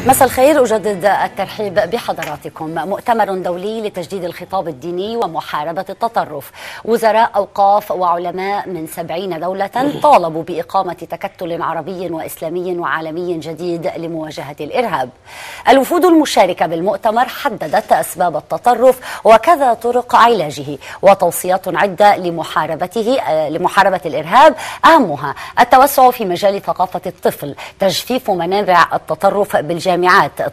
مساء الخير. أجدد الترحيب بحضراتكم. مؤتمر دولي لتجديد الخطاب الديني ومحاربة التطرف. وزراء أوقاف وعلماء من 70 دولة طالبوا بإقامة تكتل عربي وإسلامي وعالمي جديد لمواجهة الإرهاب. الوفود المشاركة بالمؤتمر حددت أسباب التطرف وكذا طرق علاجه وتوصيات عدة لمحاربة الإرهاب، أهمها التوسع في مجال ثقافة الطفل، تجفيف منابع التطرف بالجامعات،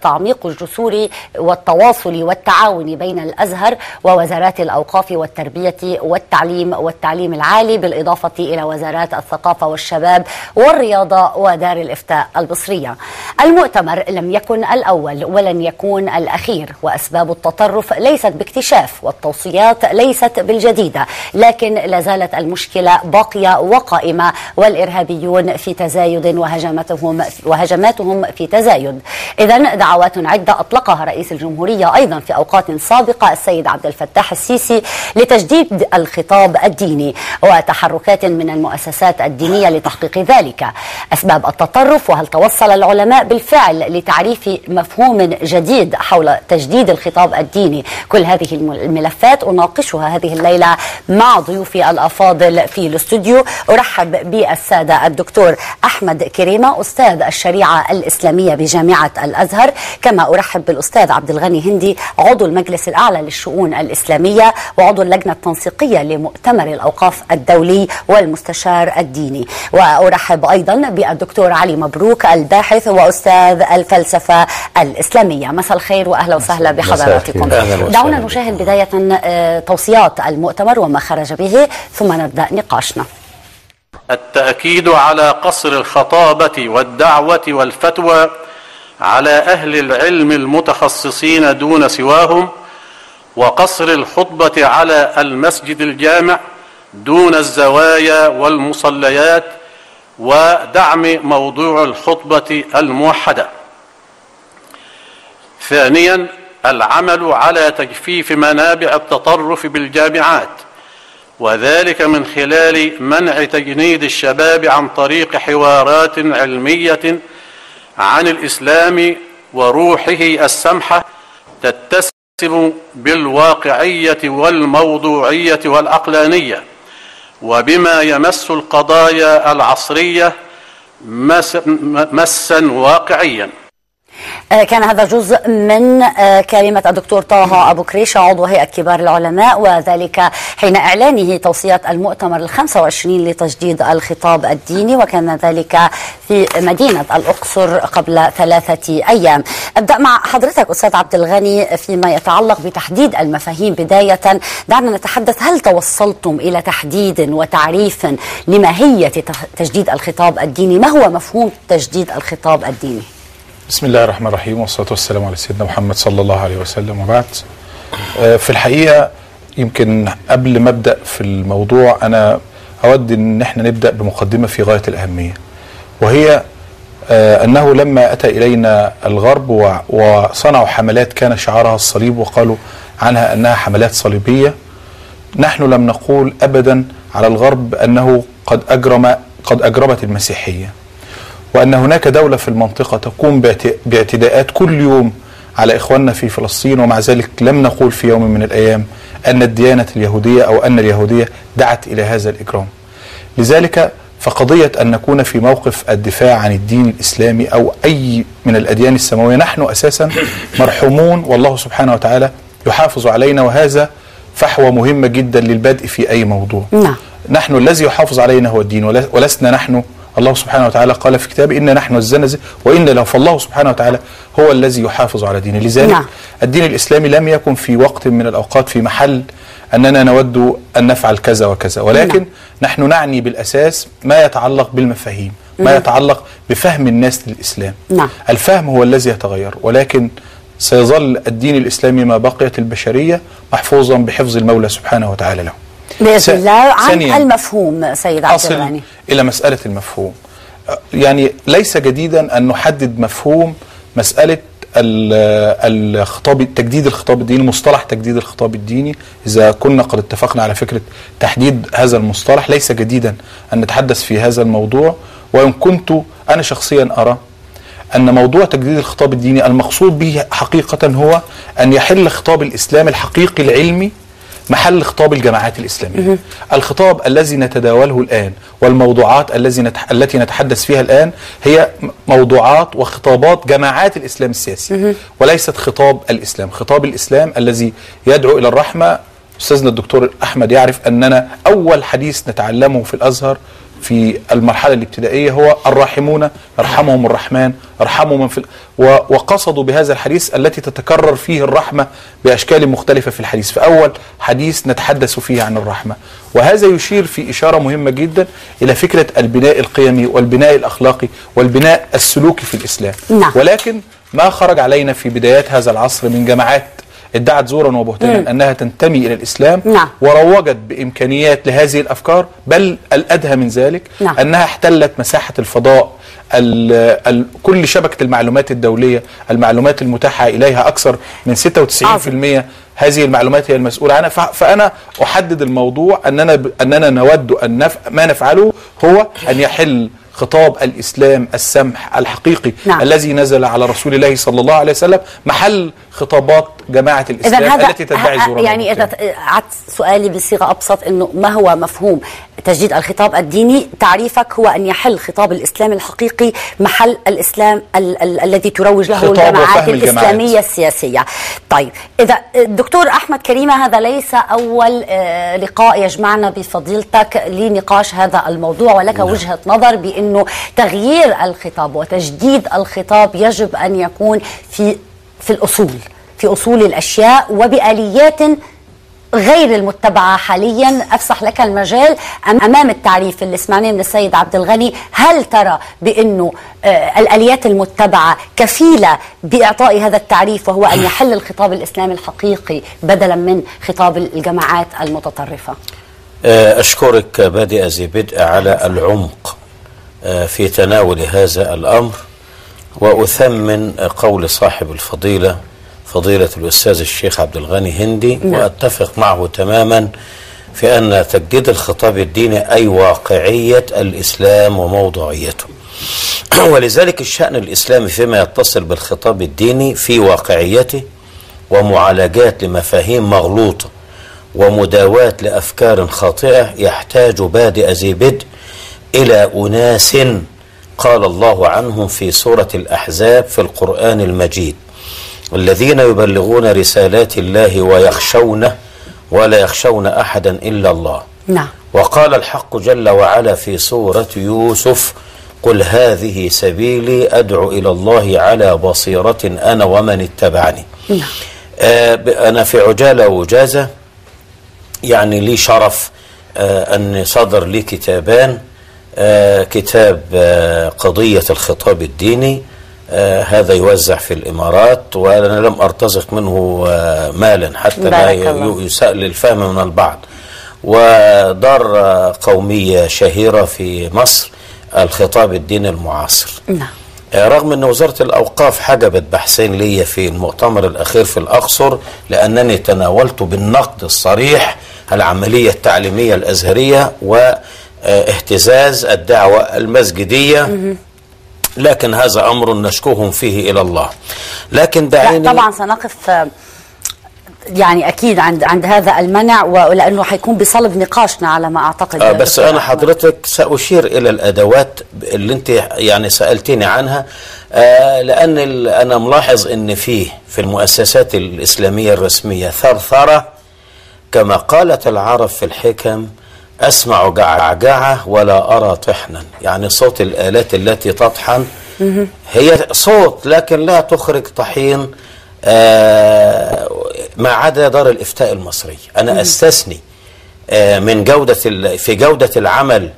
تعميق الجسور والتواصل والتعاون بين الأزهر ووزارات الأوقاف والتربية والتعليم والتعليم العالي، بالإضافة إلى وزارات الثقافة والشباب والرياضة ودار الإفتاء المصرية. المؤتمر لم يكن الأول ولن يكون الأخير، وأسباب التطرف ليست باكتشاف والتوصيات ليست بالجديدة، لكن لازالت المشكلة باقية وقائمة، والإرهابيون في تزايد وهجماتهم في تزايد. إذن دعوات عدة أطلقها رئيس الجمهورية أيضا في أوقات سابقة السيد عبد الفتاح السيسي لتجديد الخطاب الديني، وتحركات من المؤسسات الدينية لتحقيق ذلك. أسباب التطرف، وهل توصل العلماء بالفعل لتعريف مفهوم جديد حول تجديد الخطاب الديني؟ كل هذه الملفات أناقشها هذه الليلة مع ضيوفي الأفاضل في الاستوديو. أرحب بالسادة الدكتور أحمد كريمة، أستاذ الشريعة الإسلامية بجامعة الأزهر، كما أرحب بالأستاذ عبد الغني هندي، عضو المجلس الأعلى للشؤون الإسلامية وعضو اللجنة التنسيقية لمؤتمر الأوقاف الدولي والمستشار الديني، وأرحب أيضا بالدكتور علي مبروك، الباحث وأستاذ الفلسفة الإسلامية. مساء الخير وأهلا وسهلا بحضراتكم. دعونا نشاهد بداية توصيات المؤتمر وما خرج به ثم نبدأ نقاشنا. التأكيد على قصر الخطابة والدعوة والفتوى على أهل العلم المتخصصين دون سواهم، وقصر الخطبة على المسجد الجامع دون الزوايا والمصليات، ودعم موضوع الخطبة الموحدة. ثانيا، العمل على تجفيف منابع التطرف بالجامعات، وذلك من خلال منع تجنيد الشباب عن طريق حوارات علمية عن الإسلام وروحه السمحة تتسم بالواقعية والموضوعية والعقلانية، وبما يمس القضايا العصرية مسا واقعيا. كان هذا جزء من كلمة الدكتور طه أبو كريشة، عضو هيئة كبار العلماء، وذلك حين إعلانه توصيات المؤتمر 25 لتجديد الخطاب الديني، وكان ذلك في مدينة الأقصر قبل 3 أيام. أبدأ مع حضرتك أستاذ عبد الغني فيما يتعلق بتحديد المفاهيم. بداية دعنا نتحدث، هل توصلتم إلى تحديد وتعريف لماهية تجديد الخطاب الديني؟ ما هو مفهوم تجديد الخطاب الديني؟ بسم الله الرحمن الرحيم، والصلاة والسلام على سيدنا محمد صلى الله عليه وسلم، وبعد. في الحقيقة يمكن قبل ما أبدأ في الموضوع أنا أود أن احنا نبدأ بمقدمة في غاية الأهمية، وهي أنه لما أتى إلينا الغرب وصنعوا حملات كان شعارها الصليب وقالوا عنها أنها حملات صليبية، نحن لم نقول أبدا على الغرب أنه قد أجرمت المسيحية، وأن هناك دولة في المنطقة تقوم باعتداءات كل يوم على إخواننا في فلسطين، ومع ذلك لم نقول في يوم من الأيام أن الديانة اليهودية أو أن اليهودية دعت إلى هذا الإجرام. لذلك فقضية أن نكون في موقف الدفاع عن الدين الإسلامي أو أي من الأديان السماوية، نحن أساسا مرحومون والله سبحانه وتعالى يحافظ علينا، وهذا فحوى مهمة جدا للبدء في أي موضوع. نحن الذي يحافظ علينا هو الدين، ولسنا نحن. الله سبحانه وتعالى قال في كتابه إن نحن نزلنا وإن له، فالله سبحانه وتعالى هو الذي يحافظ على دينه. لذلك الدين الإسلامي لم يكن في وقت من الأوقات في محل أننا نود أن نفعل كذا وكذا، ولكن نحن نعني بالأساس ما يتعلق بالمفاهيم، ما يتعلق بفهم الناس للإسلام. الفهم هو الذي يتغير، ولكن سيظل الدين الإسلامي ما بقيت البشرية محفوظا بحفظ المولى سبحانه وتعالى له بإذن الله. عن المفهوم سيد عبد الغني، إلى مسألة المفهوم، يعني ليس جديدا أن نحدد مفهوم مسألة الخطاب، تجديد الخطاب الديني، مصطلح تجديد الخطاب الديني. إذا كنا قد اتفقنا على فكرة تحديد هذا المصطلح، ليس جديدا أن نتحدث في هذا الموضوع. وإن كنت أنا شخصيا أرى أن موضوع تجديد الخطاب الديني المقصود به حقيقة هو أن يحل خطاب الإسلام الحقيقي العلمي محل خطاب الجماعات الإسلامية. الخطاب الذي نتداوله الآن والموضوعات التي نتحدث فيها الآن هي موضوعات وخطابات جماعات الإسلام السياسي، وليست خطاب الإسلام. خطاب الإسلام الذي يدعو إلى الرحمة، أستاذنا الدكتور أحمد يعرف أننا أول حديث نتعلمه في الأزهر في المرحلة الابتدائية هو الراحمون يرحمهم الرحمن ارحموا من في وقصدوا بهذا الحديث التي تتكرر فيه الرحمة بأشكال مختلفة في الحديث، فأول حديث نتحدث فيه عن الرحمة. وهذا يشير في إشارة مهمة جدا إلى فكرة البناء القيمي والبناء الأخلاقي والبناء السلوكي في الإسلام. نعم. ولكن ما خرج علينا في بدايات هذا العصر من جماعات ادعت زورا وبهتانا أنها تنتمي إلى الإسلام، نعم، وروجت بإمكانيات لهذه الأفكار، بل الأدهى من ذلك، نعم، أنها احتلت مساحة الفضاء، كل شبكة المعلومات الدولية، المعلومات المتاحة إليها أكثر من 96% هذه المعلومات هي المسؤولة عنها. فأنا أحدد الموضوع أننا نود أن ما نفعله هو أن يحل خطاب الإسلام السمح الحقيقي، نعم، الذي نزل على رسول الله صلى الله عليه وسلم محل خطابات جماعة الإسلام التي تدعي زورا. يعني إذا عدت سؤالي بصيغة أبسط، إنه ما هو مفهوم تجديد الخطاب الديني؟ تعريفك هو أن يحل خطاب الإسلام الحقيقي محل الإسلام الذي تروج له الجماعات الإسلامية السياسية. طيب، إذا الدكتور أحمد كريمة، هذا ليس أول لقاء يجمعنا بفضيلتك لنقاش هذا الموضوع، ولك نعم وجهة نظر بأنه تغيير الخطاب وتجديد الخطاب يجب أن يكون في الأصول، في أصول الأشياء وبآليات غير المتبعة حاليا. أفسح لك المجال أمام التعريف اللي سمعناه من السيد عبد الغني، هل ترى بأنه الآليات المتبعة كفيلة بإعطاء هذا التعريف، وهو أن يحل الخطاب الإسلامي الحقيقي بدلا من خطاب الجماعات المتطرفة؟ أشكرك بادئ ذي بدء على العمق في تناول هذا الأمر، وأثمن قول صاحب الفضيلة فضيلة الأستاذ الشيخ عبد الغني هندي، نعم، وأتفق معه تماما في أن تجديد الخطاب الديني أي واقعية الإسلام وموضوعيته. ولذلك الشأن الإسلامي فيما يتصل بالخطاب الديني في واقعيته ومعالجات لمفاهيم مغلوطة ومداواة لأفكار خاطئة يحتاج بادئ ذي بدء إلى أناس قال الله عنهم في سورة الأحزاب في القرآن المجيد: الذين يبلغون رسالات الله ويخشونه ولا يخشون أحدا إلا الله. نعم. وقال الحق جل وعلا في سورة يوسف: قل هذه سبيلي أدعو إلى الله على بصيرة أنا ومن اتبعني. نعم. أنا في عجالة وجازة، يعني لي شرف أن صدر لي كتابان، كتاب قضية الخطاب الديني، هذا يوزع في الإمارات وأنا لم أرتزق منه مالا حتى لا يساء للفهم من البعض، ودار قومية شهيرة في مصر الخطاب الديني المعاصر. نعم. رغم أن وزارة الأوقاف حجبت بحثين لي في المؤتمر الأخير في الأقصر لأنني تناولت بالنقد الصريح العملية التعليمية الأزهرية واهتزاز الدعوة المسجدية، لكن هذا أمر نشكوهم فيه إلى الله. لكن دعيني طبعا سنقف يعني أكيد عند هذا المنع، ولأنه حيكون بصلب نقاشنا على ما أعتقد. بس أنا حضرتك سأشير إلى الأدوات اللي أنت يعني سألتني عنها، لأن أنا ملاحظ أن فيه في المؤسسات الإسلامية الرسمية ثرثرة، كما قالت العرب في الحكم: أسمع جعجعة ولا أرى طحنا. يعني صوت الآلات التي تطحن هي صوت لكن لا تخرج طحين، ما عدا دار الإفتاء المصري. أنا أستثني من جودة في جودة العمل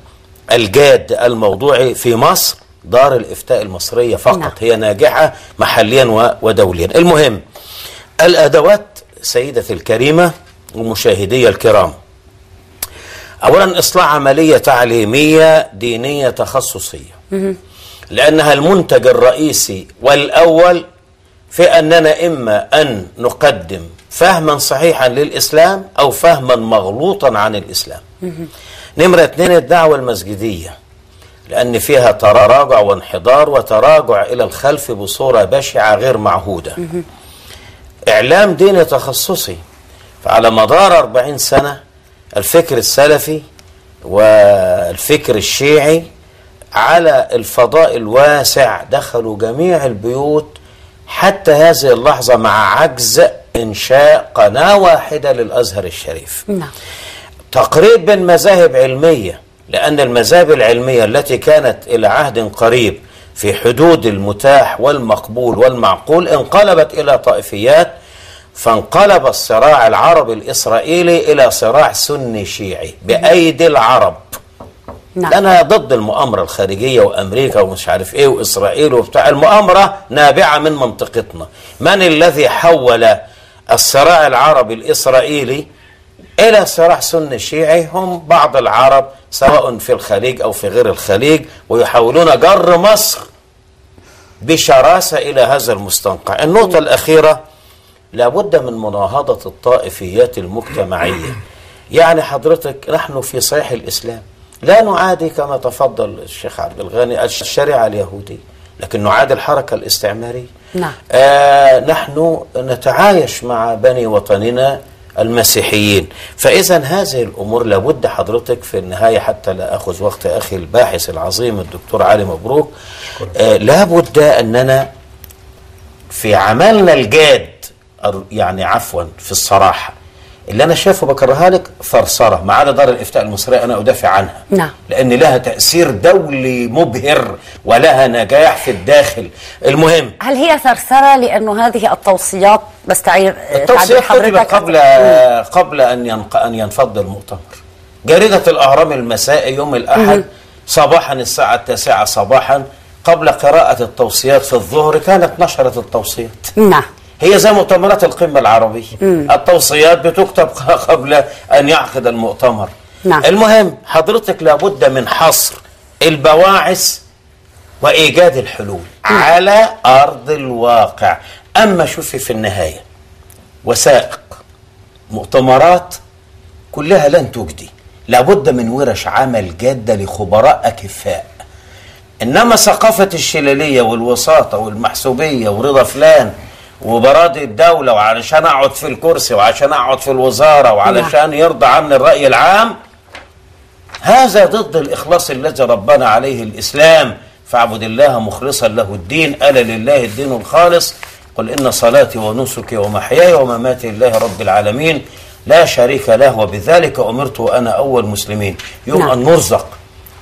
الجاد الموضوعي في مصر دار الإفتاء المصرية فقط. نعم. هي ناجحة محليا ودوليا. المهم الأدوات سيدتي الكريمة ومشاهدي الكرام، أولا إصلاح عملية تعليمية دينية تخصصية، لأنها المنتج الرئيسي والأول في أننا إما أن نقدم فهما صحيحا للإسلام أو فهما مغلوطا عن الإسلام. نمرة 2 الدعوة المسجدية، لأن فيها تراجع وانحدار وتراجع إلى الخلف بصورة بشعة غير معهودة. إعلام ديني تخصصي، فعلى مدار 40 سنة الفكر السلفي والفكر الشيعي على الفضاء الواسع دخلوا جميع البيوت حتى هذه اللحظة، مع عجز إنشاء قناة واحدة للأزهر الشريف. نعم. تقريبا مذاهب علمية، لأن المذاهب العلمية التي كانت إلى عهد قريب في حدود المتاح والمقبول والمعقول انقلبت إلى طائفيات، فانقلب الصراع العربي الإسرائيلي إلى صراع سني شيعي بأيدي العرب. نعم. أنا ضد المؤامرة الخارجية وأمريكا ومش عارف إيه وإسرائيل وبتاع، المؤامرة نابعة من منطقتنا. من الذي حول الصراع العربي الإسرائيلي إلى صراع سني شيعي؟ هم بعض العرب سواء في الخليج أو في غير الخليج، ويحاولون جر مصر بشراسة إلى هذا المستنقع. النقطة الأخيرة، لابد من مناهضة الطائفيات المجتمعية. يعني حضرتك نحن في صحيح الإسلام لا نعادي كما تفضل الشيخ عبد الغني الشريعة اليهودية، لكن نعادي الحركة الاستعمارية. نعم. نحن نتعايش مع بني وطننا المسيحيين. فإذا هذه الأمور لابد حضرتك في النهاية، حتى لا أخذ وقت أخي الباحث العظيم الدكتور علي مبروك، لابد أننا في عملنا الجاد، يعني عفوا في الصراحة اللي أنا شايفه بكرهها لك ثرثرة، ما عدا دار الإفتاء المصرية أنا أدافع عنها. نعم. لأن لها تأثير دولي مبهر ولها نجاح في الداخل. المهم، هل هي ثرثرة لأنه هذه التوصيات بستعير التوصيات كتبت قبل أن ينفض المؤتمر. جريدة الأهرام المسائي يوم الأحد صباحا الساعة 9 صباحا قبل قراءة التوصيات في الظهر كانت نشرت التوصيات. نعم. هي زي مؤتمرات القمة العربية. التوصيات بتكتب قبل أن يعقد المؤتمر. نعم. المهم حضرتك لابد من حصر البواعث وإيجاد الحلول على أرض الواقع. أما شوفي في النهاية وثائق مؤتمرات كلها لن تجدي، لابد من ورش عمل جادة لخبراء أكفاء. إنما ثقافة الشلالية والوساطة والمحسوبية ورضا فلان وبراضي الدولة وعلشان أقعد في الكرسي وعشان أقعد في الوزارة وعلشان يرضى عني الرأي العام، هذا ضد الإخلاص الذي ربنا عليه الإسلام. فاعبد الله مخلصا له الدين، ألا لله الدين الخالص، قل إن صلاتي ونسكي ومحياي ومماتي لله رب العالمين لا شريك له وبذلك أمرت وأنا أول مسلمين. يوم أن نرزق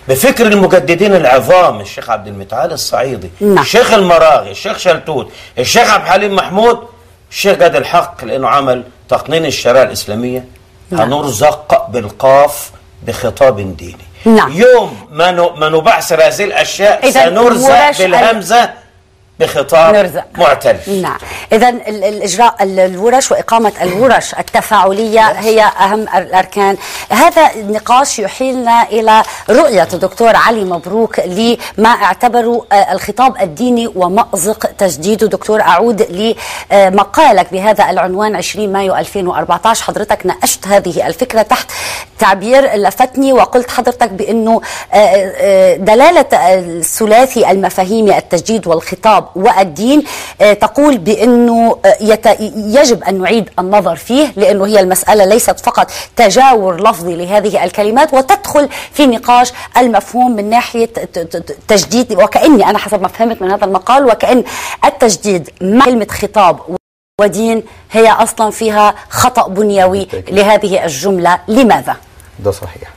بفكر المجددين العظام، الشيخ عبد المتعال الصعيدي، الشيخ المراغي، الشيخ شلتوت، الشيخ عبد الحليم محمود، الشيخ جاد الحق لأنه عمل تقنين الشريعة الإسلامية. هنرزق بالقاف بخطاب ديني. نعم. يوم ما نبعثر هذه الأشياء سنرزق بالهمزة بخطاب معتل. نعم. إذا الإجراء الورش وإقامة الورش التفاعلية هي أهم الأركان. هذا النقاش يحيلنا إلى رؤية الدكتور علي مبروك لما اعتبروا الخطاب الديني ومأزق تجديده. دكتور، أعود لمقالك بهذا العنوان 20 مايو 2014، حضرتك ناقشت هذه الفكرة تحت تعبير لفتني، وقلت حضرتك بأنه دلالة الثلاثي المفاهيمي التجديد والخطاب والدين تقول بأنه يجب أن نعيد النظر فيه، لأنه هي المسألة ليست فقط تجاور لفظي لهذه الكلمات، وتدخل في نقاش المفهوم من ناحية تجديد. وكأني أنا حسب ما فهمت من هذا المقال وكأن التجديد مع كلمة خطاب ودين هي أصلا فيها خطأ بنيوي لهذه الجملة. لماذا؟ ده صحيح.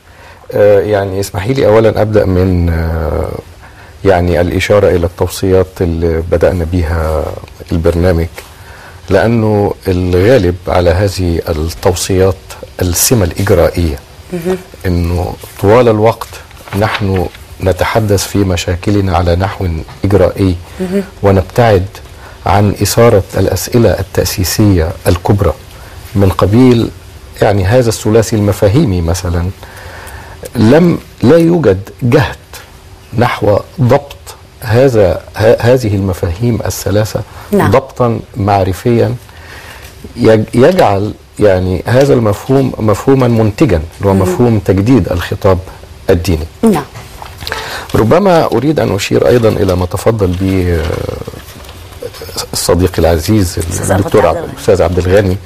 يعني اسمحي لي أولا أبدأ من يعني الإشارة إلى التوصيات اللي بدأنا بها البرنامج، لأنه الغالب على هذه التوصيات السمة الإجرائية، إنه طوال الوقت نحن نتحدث في مشاكلنا على نحو إجرائي ونبتعد عن إثارة الأسئلة التأسيسية الكبرى من قبيل يعني هذا الثلاثي المفاهيمي مثلا. لا يوجد جهد نحو ضبط هذه المفاهيم الثلاثة. نعم. ضبطا معرفيا يجعل يعني هذا المفهوم مفهوما منتجا، اللي هو مفهوم تجديد الخطاب الديني. نعم. ربما أريد أن أشير أيضا إلى ما تفضل به الصديق العزيز الدكتور الأستاذ عبد الغني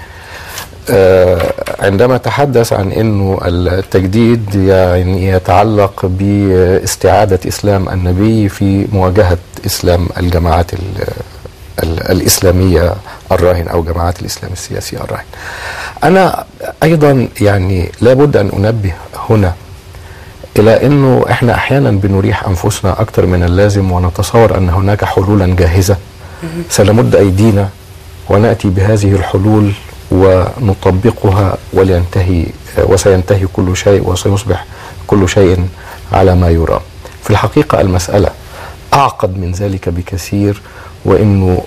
عندما تحدث عن أنه التجديد يعني يتعلق باستعادة إسلام النبي في مواجهة إسلام الجماعات الإسلامية الراهن أو جماعات الإسلام السياسي الراهن. أنا أيضا يعني لابد أن أنبه هنا إلى أنه إحنا أحيانا بنريح أنفسنا أكثر من اللازم ونتصور أن هناك حلولا جاهزة سنمد أيدينا ونأتي بهذه الحلول ونطبقها ولينتهي وسينتهي كل شيء وسيصبح كل شيء على ما يرام. في الحقيقة المسألة أعقد من ذلك بكثير، وإنه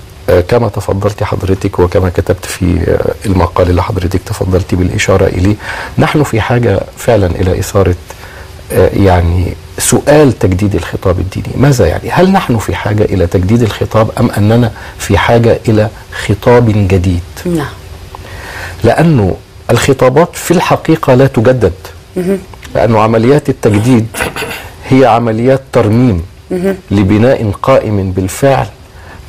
كما تفضلت حضرتك وكما كتبت في المقال اللي حضرتك تفضلت بالإشارة إليه، نحن في حاجة فعلا إلى إثارة يعني سؤال تجديد الخطاب الديني. ماذا يعني؟ هل نحن في حاجة إلى تجديد الخطاب أم أننا في حاجة إلى خطاب جديد؟ نعم. لأنه الخطابات في الحقيقة لا تجدد، لأنه عمليات التجديد هي عمليات ترميم لبناء قائم بالفعل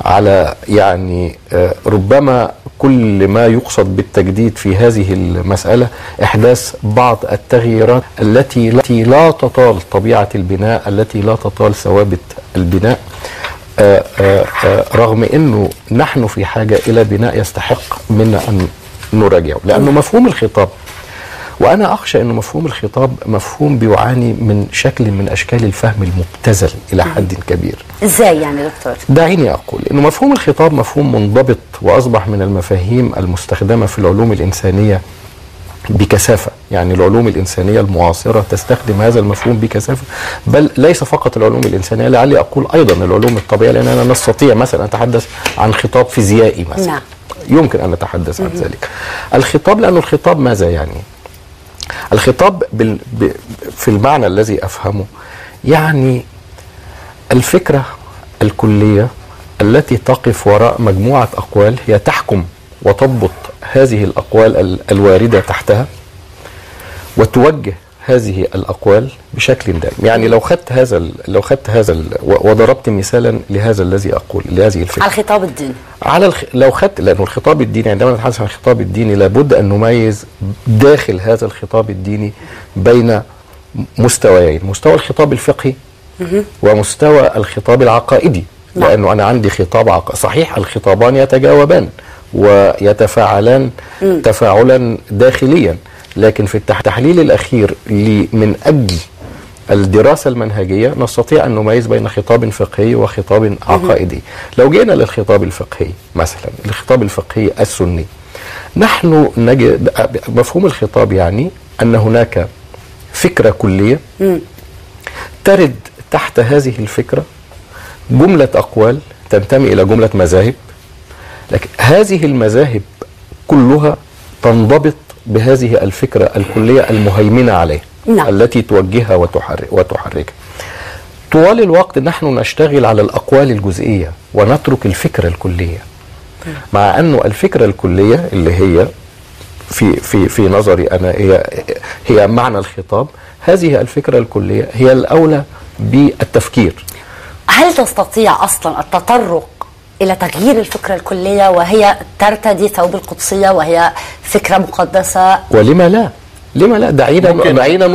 على يعني ربما كل ما يقصد بالتجديد في هذه المسألة إحداث بعض التغييرات التي لا تطال طبيعة البناء، التي لا تطال ثوابت البناء، رغم أنه نحن في حاجة إلى بناء يستحق منا أن نراجعه. لأنه مفهوم الخطاب، وأنا أخشى أنه مفهوم الخطاب مفهوم بيعاني من شكل من أشكال الفهم المبتذل إلى حد كبير. إزاي يعني دكتور؟ دعيني أقول أنه مفهوم الخطاب مفهوم منضبط وأصبح من المفاهيم المستخدمة في العلوم الإنسانية بكثافة. يعني العلوم الإنسانية المعاصرة تستخدم هذا المفهوم بكثافة، بل ليس فقط العلوم الإنسانية، لعلي أقول أيضا العلوم الطبيعية، لأننا نستطيع مثلا نتحدث عن خطاب فيزيائي مثلا. نعم. يمكن أن نتحدث عن ذلك. الخطاب، لأنه الخطاب ماذا يعني؟ الخطاب في المعنى الذي أفهمه يعني الفكرة الكلية التي تقف وراء مجموعة أقوال هي تحكم وتضبط هذه الأقوال الواردة تحتها وتوجه هذه الأقوال بشكل دائم. يعني لو خدت هذا وضربت مثالا لهذا الذي أقول، لهذه الفكرة على الخطاب الديني، على لو خدت، لأنه الخطاب الديني عندما نتحدث عن الخطاب الديني لابد أن نميز داخل هذا الخطاب الديني بين مستويين: مستوى الخطاب الفقهي ومستوى الخطاب العقائدي. لأنه أنا عندي خطاب صحيح الخطابان يتجاوبان ويتفاعلان تفاعلا داخليا، لكن في التحليل الأخير من أجل الدراسة المنهجية نستطيع أن نميز بين خطاب فقهي وخطاب عقائدي. لو جينا للخطاب الفقهي مثلا، الخطاب الفقهي السني، نحن نجد مفهوم الخطاب يعني أن هناك فكرة كلية ترد تحت هذه الفكرة جملة أقوال تنتمي إلى جملة مذاهب، لكن هذه المذاهب كلها تنضبط بهذه الفكرة الكلية المهيمنة عليها. نعم. التي توجهها وتحركها. طوال الوقت نحن نشتغل على الأقوال الجزئية ونترك الفكرة الكلية، مع أنه الفكرة الكلية اللي هي في في في نظري أنا هي معنى الخطاب، هذه الفكرة الكلية هي الأولى بالتفكير. هل تستطيع أصلا التطرق إلى تغيير الفكرة الكلية وهي ترتدي ثوب القدسية وهي فكرة مقدسة؟ ولما لا؟ لما لا؟ دعينا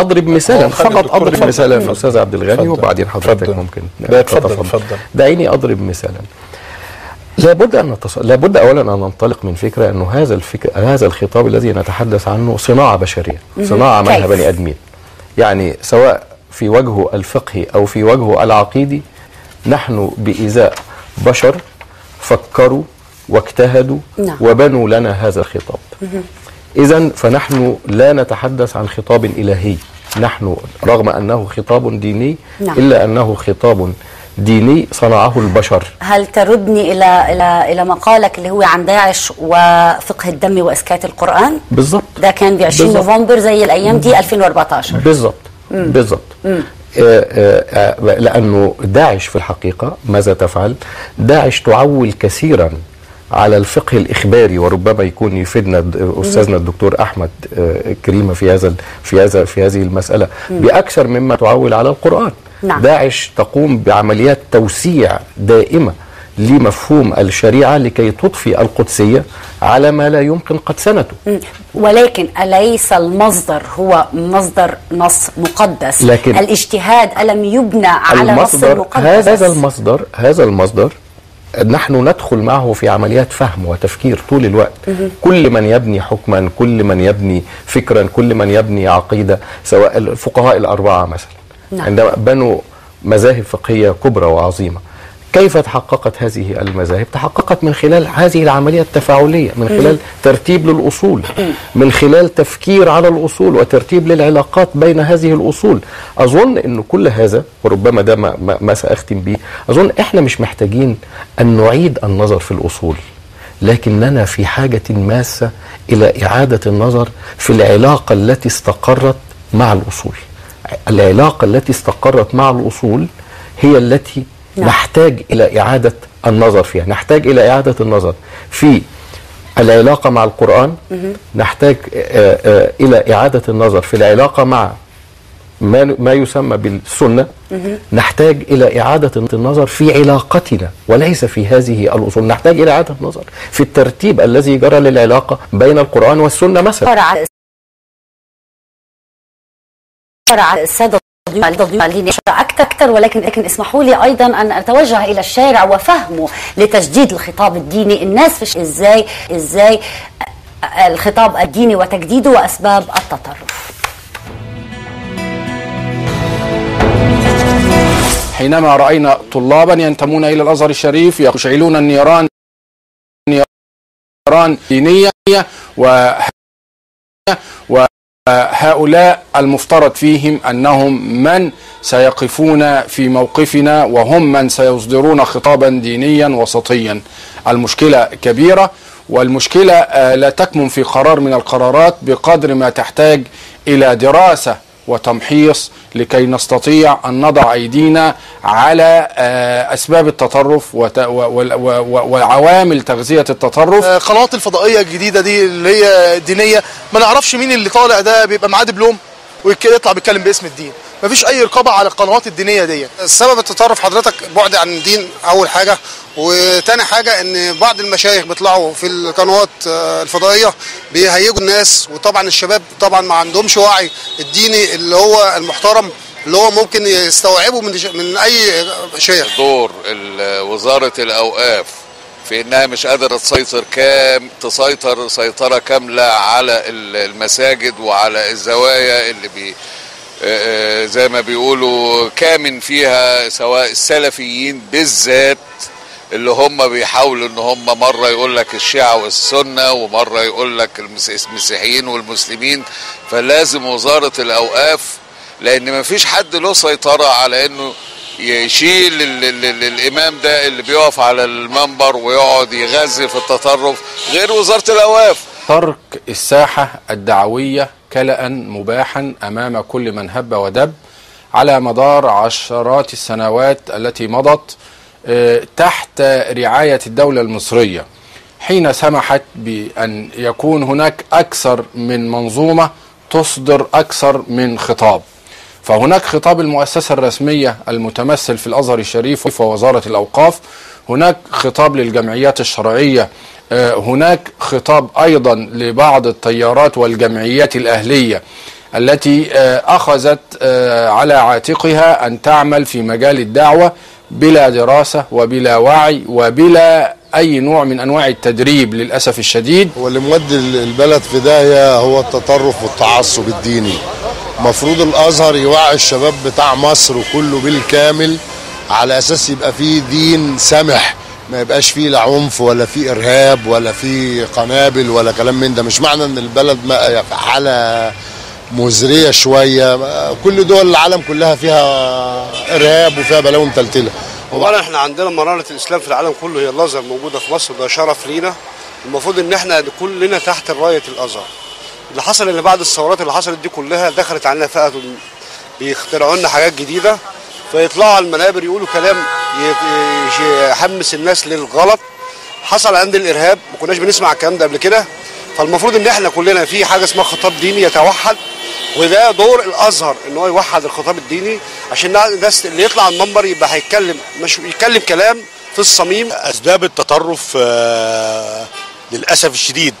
أضرب مثالا فقط، أضرب مثالا أستاذ عبد الغني وبعدين حضرتك ممكن تتفضل. دعيني أضرب مثالا. لابد أولا أن ننطلق من فكرة أنه هذا الخطاب الذي نتحدث عنه صناعة بشرية، صناعة عملها بني آدمين، يعني سواء في وجهه الفقهي أو في وجهه العقيدي، نحن بإزاء بشر فكروا واجتهدوا وبنوا لنا هذا الخطاب. إذن فنحن لا نتحدث عن خطاب إلهي، نحن رغم أنه خطاب ديني إلا أنه خطاب ديني صنعه البشر. هل تردني إلى إلى إلى مقالك اللي هو عن داعش وفقه الدم وإسكات القرآن؟ بالضبط. ده كان ب 20 نوفمبر زي الأيام دي 2014. بالضبط. بالضبط. لأنه داعش في الحقيقة ماذا تفعل؟ داعش تعول كثيرا على الفقه الإخباري، وربما يكون يفيدنا أستاذنا الدكتور أحمد كريمة في هذا في هذه المسألة بأكثر مما تعول على القرآن. نعم. داعش تقوم بعمليات توسيع دائمة لمفهوم الشريعة لكي تضفي القدسية على ما لا يمكن قدسنته. ولكن أليس المصدر هو مصدر نص مقدس؟ لكن الاجتهاد ألم يبنى على نص مقدس؟ هذا المصدر نحن ندخل معه في عمليات فهم وتفكير طول الوقت. كل من يبني حكما، كل من يبني فكرا، كل من يبني عقيدة، سواء الفقهاء الأربعة مثلا. نعم. عندما بنوا مذاهب فقهية كبرى وعظيمة، كيف تحققت هذه المذاهب؟ تحققت من خلال هذه العملية التفاعلية، من خلال ترتيب للأصول، من خلال تفكير على الأصول وترتيب للعلاقات بين هذه الأصول. أظن أن كل هذا، وربما ده ما سأختم به، أظن إحنا مش محتاجين أن نعيد النظر في الأصول، لكننا في حاجة ماسة إلى إعادة النظر في العلاقة التي استقرت مع الأصول. العلاقة التي استقرت مع الأصول هي التي نعم. نحتاج إلى إعادة النظر فيها. نحتاج إلى إعادة النظر في العلاقة مع القرآن، نحتاج إلى إعادة النظر في العلاقة مع ما يسمى بالسنة، نحتاج إلى إعادة النظر في علاقتنا وليس في هذه الأصول. نحتاج إلى إعادة النظر في الترتيب الذي جرى للعلاقة بين القرآن والسنة مثلا. السادة أكثر، ولكن اسمحوا لي أيضا أن أتوجه إلى الشارع وفهمه لتجديد الخطاب الديني. الناس إزاي الخطاب الديني وتجديده وأسباب التطرف. حينما رأينا طلابا ينتمون إلى الأزهر الشريف يشعلون النيران دينية، وهؤلاء المفترض فيهم أنهم من سيقفون في موقفنا وهم من سيصدرون خطابا دينيا وسطيا. المشكلة كبيرة، والمشكلة لا تكمن في قرار من القرارات بقدر ما تحتاج إلى دراسة وتمحيص لكي نستطيع أن نضع أيدينا على أسباب التطرف وعوامل تغذية التطرف. القنوات الفضائية الجديدة دي اللي هي دينية، ما نعرفش مين اللي طالع ده، بيبقى معاه دبلوم ويطلع بيتكلم باسم الدين. مفيش أي رقابة على القنوات الدينية دي. السبب التطرف حضرتك بعد عن الدين أول حاجة، وتاني حاجة إن بعض المشايخ بيطلعوا في القنوات الفضائية بيهيجوا الناس، وطبعا الشباب طبعا ما عندهمش وعي الديني اللي هو المحترم اللي هو ممكن يستوعبه من أي شيخ. دور وزارة الأوقاف في إنها مش قادرة تسيطر تسيطر سيطرة كاملة على المساجد وعلى الزوايا اللي زي ما بيقولوا كامن فيها، سواء السلفيين بالذات اللي هم بيحاولوا ان هم مرة يقول لك الشيعة والسنة ومرة يقول لك المسيحيين والمسلمين. فلازم وزارة الأوقاف، لأن ما فيش حد له سيطرة على انه يشيل الإمام ده اللي بيقف على المنبر ويقعد يغذي في التطرف غير وزارة الأوقاف. ترك الساحة الدعوية كلأ مباحا أمام كل من هب ودب على مدار عشرات السنوات التي مضت تحت رعاية الدولة المصرية، حين سمحت بأن يكون هناك أكثر من منظومة تصدر أكثر من خطاب. فهناك خطاب المؤسسة الرسمية المتمثل في الأزهر الشريف ووزارة الأوقاف، هناك خطاب للجمعيات الشرعية، هناك خطاب أيضا لبعض التيارات والجمعيات الأهلية التي أخذت على عاتقها أن تعمل في مجال الدعوة بلا دراسة وبلا وعي وبلا أي نوع من أنواع التدريب للأسف الشديد. هو اللي مودي البلد في داهية هو التطرف والتعصب الديني. مفروض الأزهر يوعي الشباب بتاع مصر كله بالكامل على أساس يبقى فيه دين سمح، ما يبقاش فيه لا عنف ولا فيه إرهاب ولا فيه قنابل ولا كلام من ده. مش معنى إن البلد في حالة مزرية شوية، كل دول العالم كلها فيها إرهاب وفيها بلاوي متلتلة. اولا احنا عندنا منارة الإسلام في العالم كله هي الأزهر، موجودة في مصر، ده شرف لينا. المفروض إن احنا كلنا تحت راية الأزهر. اللي حصل ان بعد الثورات اللي حصلت دي كلها دخلت علينا فئة بيخترعوا لنا حاجات جديدة، فيطلعوا على المنابر يقولوا كلام يحمس الناس للغلط. حصل عند الارهاب، ما كناش بنسمع الكلام ده قبل كده. فالمفروض ان احنا كلنا في حاجة اسمها خطاب ديني يتوحد، وده دور الازهر ان هو يوحد الخطاب الديني عشان الناس اللي يطلع على المنبر يبقى هيتكلم، مش يتكلم كلام في الصميم. اسباب التطرف للاسف الشديد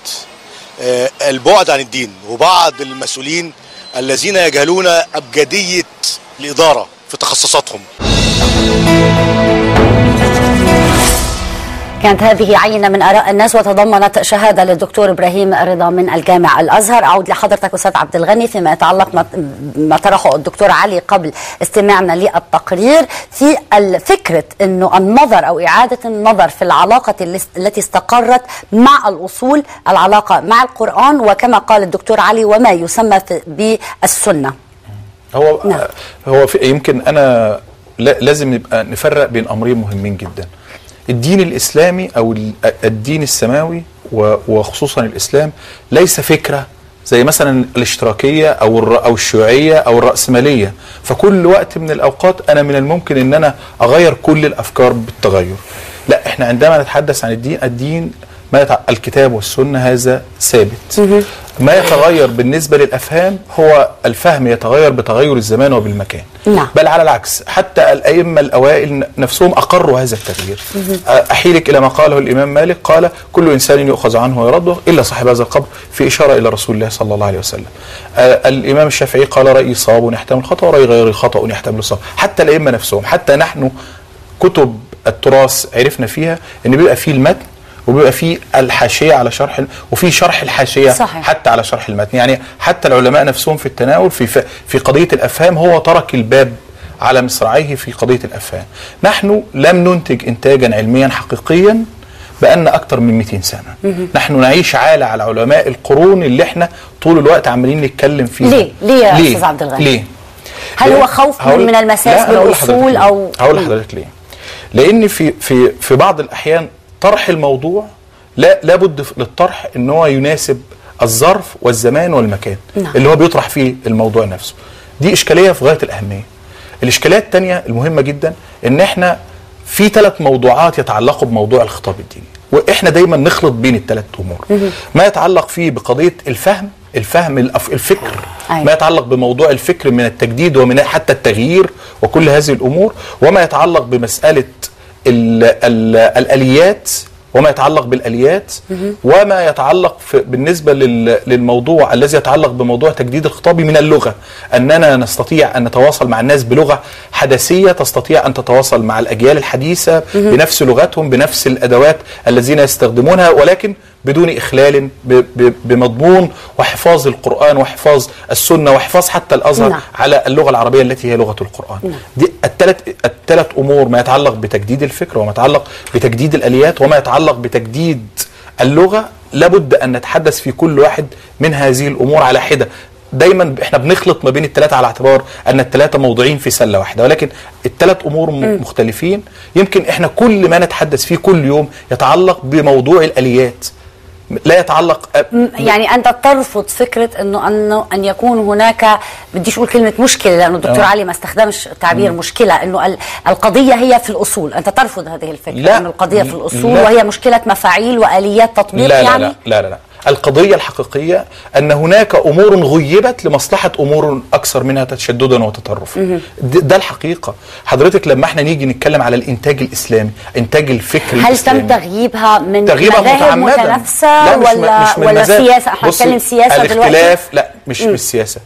البعد عن الدين، وبعض المسؤولين الذين يجهلون ابجديه الادارة في تخصصاتهم. كانت هذه عينة من آراء الناس وتضمنت شهادة للدكتور إبراهيم رضا من الجامع الأزهر. أعود لحضرتك أستاذ عبد الغني فيما يتعلق ما طرحه الدكتور علي قبل استماعنا للتقرير في فكرة أنه النظر أو إعادة النظر في العلاقة التي استقرت مع الأصول، العلاقة مع القرآن، وكما قال الدكتور علي وما يسمى بالسنة. هو نعم. هو يمكن أنا لازم نبقى نفرق بين أمرين مهمين جدا. الدين الإسلامي أو الدين السماوي وخصوصا الإسلام ليس فكرة زي مثلا الاشتراكية أو الشيوعية أو الرأسمالية، فكل وقت من الأوقات أنا من الممكن أن أنا أغير كل الأفكار بالتغير. لا، إحنا عندما نتحدث عن الدين، الدين ما الكتاب والسنة هذا ثابت. ما يتغير بالنسبة للأفهام هو الفهم يتغير بتغير الزمان وبالمكان. نعم. بل على العكس، حتى الأئمة الأوائل نفسهم أقروا هذا التغيير. أحيلك إلى ما قاله الإمام مالك، قال كل إنسان يؤخذ عنه ويرده إلا صاحب هذا القبر، في إشارة إلى رسول الله صلى الله عليه وسلم. الإمام الشافعي قال رأيي صواب يحتمل الخطأ ورأي غيري خطأ يحتمل الصواب. حتى الأئمة نفسهم، حتى نحن كتب التراث عرفنا فيها إن بيبقى فيه المتن وبيبقى فيه الحاشية على شرح، وفي شرح الحاشية. صحيح. حتى على شرح المتن، يعني حتى العلماء نفسهم في التناول في قضية الافهام هو ترك الباب على مصراعيه في قضية الافهام. نحن لم ننتج انتاجا علميا حقيقيا بقالنا اكتر من 200 سنة. نحن نعيش عالة على علماء القرون اللي احنا طول الوقت عمالين نتكلم فيها. ليه؟ ليه يا استاذ عبد الغني؟ ليه؟ هل هو خوف من المساس بالاصول او؟ هقول لحضرتك ليه. لان في في في بعض الاحيان طرح الموضوع لابد للطرح ان هو يناسب الظرف والزمان والمكان. نعم. اللي هو بيطرح فيه الموضوع نفسه. دي اشكالية في غاية الاهمية. الاشكالية الثانية المهمة جدا ان احنا في 3 موضوعات يتعلقوا بموضوع الخطاب الديني، واحنا دايما نخلط بين الثلاث امور. ما يتعلق فيه بقضيه الفهم، الفكر. أيوة. ما يتعلق بموضوع الفكر من التجديد ومن حتى التغيير وكل هذه الامور، وما يتعلق بمسالة الآليات، وما يتعلق بالآليات، وما يتعلق بالنسبة للموضوع الذي يتعلق بموضوع تجديد الخطابي من اللغة، أننا نستطيع أن نتواصل مع الناس بلغة حدثية تستطيع أن تتواصل مع الأجيال الحديثة بنفس لغتهم، بنفس الأدوات الذين يستخدمونها، ولكن بدون إخلال بمضمون وحفاظ القرآن وحفاظ السنة وحفاظ حتى الأزهر. نعم. على اللغة العربية التي هي لغة القرآن. نعم. دي الثلاث أمور، ما يتعلق بتجديد الفكر، وما يتعلق بتجديد الآليات، وما يتعلق بتجديد اللغة، لابد أن نتحدث في كل واحد من هذه الأمور على حدة. دايما احنا بنخلط ما بين الثلاثة على اعتبار ان الثلاثة موضوعين في سلة واحدة، ولكن الثلاث امور مختلفين. يمكن احنا كل ما نتحدث فيه كل يوم يتعلق بموضوع الآليات، لا يتعلق يعني انت ترفض فكرة انه ان يكون هناك، بديش اقول كلمة مشكلة لانه الدكتور علي ما استخدمش تعبير مشكلة، انه القضية هي في الاصول، انت ترفض هذه الفكرة؟ لا، انه القضية في الاصول، لا، وهي مشكلة مفاعيل واليات تطبيق. لا، يعني لا لا لا لا، القضية الحقيقية ان هناك امور غيبت لمصلحة امور اكثر منها تشددا وتطرفا. ده الحقيقة. حضرتك لما احنا نيجي نتكلم على الانتاج الاسلامي، انتاج الفكر الاسلامي، هل تم تغييبها من مذاهب متنافسه ولا مش ولا سياسة؟ احنا بنتكلم سياسة دلوقتي. الاختلاف لا، مش بالسياسة.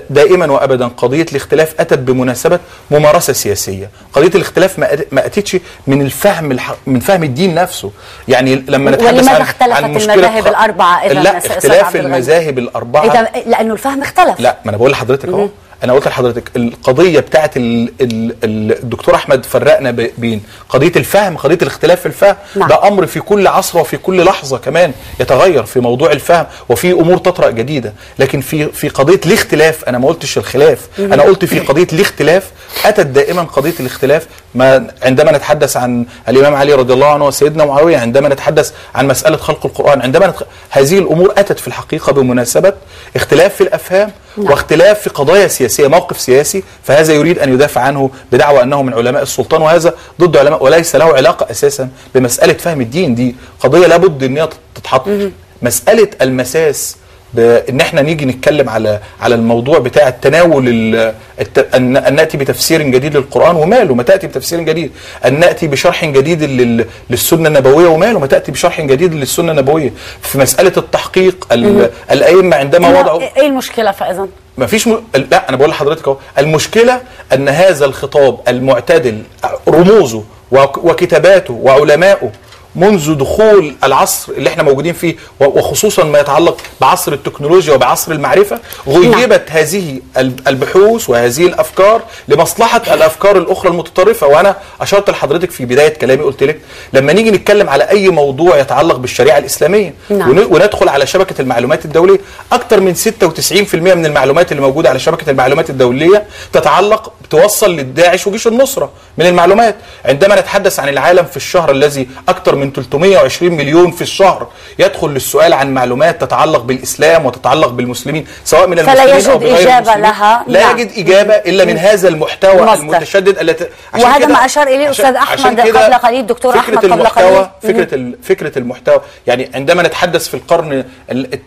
دائما وابدا قضية الاختلاف اتت بمناسبة ممارسة سياسية. قضية الاختلاف ما اتتش من الفهم من فهم الدين نفسه. يعني لما نتحدث عن مشكلة المذاهب الاربعة، اذا لا، اختلاف المذاهب الاربعة إذا لانه الفهم اختلف. لا، ما انا بقول لحضرتك اهو، انا قلت لحضرتك القضية بتاعت الدكتور احمد فرقنا بين قضية الفهم، قضية الاختلاف في الفهم. نعم. ده امر في كل عصر وفي كل لحظة كمان يتغير في موضوع الفهم، وفي امور تطرأ جديدة. لكن في قضية الاختلاف، انا ما قلتش الخلاف، انا قلت في قضية الاختلاف اتت دائما قضية الاختلاف. ما عندما نتحدث عن الامام علي رضي الله عنه وسيدنا معاوية، عندما نتحدث عن مسالة خلق القران، عندما هذه الامور اتت في الحقيقة بمناسبة اختلاف في الافهام. نعم. واختلاف في قضايا سياسية، موقف سياسي، فهذا يريد ان يدافع عنه بدعوى انه من علماء السلطان، وهذا ضد علماء، وليس له علاقة اساسا بمسالة فهم الدين. دي قضية لابد ان هي تتحط. مسالة المساس بان احنا نيجي نتكلم على الموضوع بتاع التناول، ان ناتي بتفسير جديد للقران، وماله ما تاتي بتفسير جديد، ان ناتي بشرح جديد للسنة النبوية، وماله ما تاتي بشرح جديد للسنة النبوية. في مسالة التحقيق الائمة عندما وضعوا، ايه المشكلة فاذا؟ ما فيش لا انا بقول لحضرتك اهو، المشكلة ان هذا الخطاب المعتدل رموزه وكتاباته وعلمائه منذ دخول العصر اللي احنا موجودين فيه، وخصوصا ما يتعلق بعصر التكنولوجيا وبعصر المعرفة، غيبت هذه البحوث وهذه الأفكار لمصلحة الأفكار الأخرى المتطرفة. وأنا أشرت لحضرتك في بداية كلامي، قلت لك لما نيجي نتكلم على أي موضوع يتعلق بالشريعة الإسلامية وندخل على شبكة المعلومات الدولية، أكثر من 96% من المعلومات اللي موجودة على شبكة المعلومات الدولية تتعلق توصل للداعش وجيش النصرة من المعلومات. عندما نتحدث عن العالم في الشهر الذي أكثر من 320 مليون في الشهر يدخل للسؤال عن معلومات تتعلق بالإسلام وتتعلق بالمسلمين، سواء من المسلمين أو بغير إجابة المسلمين، لها لا يجد إجابة إلا من هذا المحتوى المتشدد التي، وهذا ما أشار إليه أستاذ أحمد قبل قليل، دكتور أحمد قبل قليل، فكرة المحتوى. يعني عندما نتحدث في القرن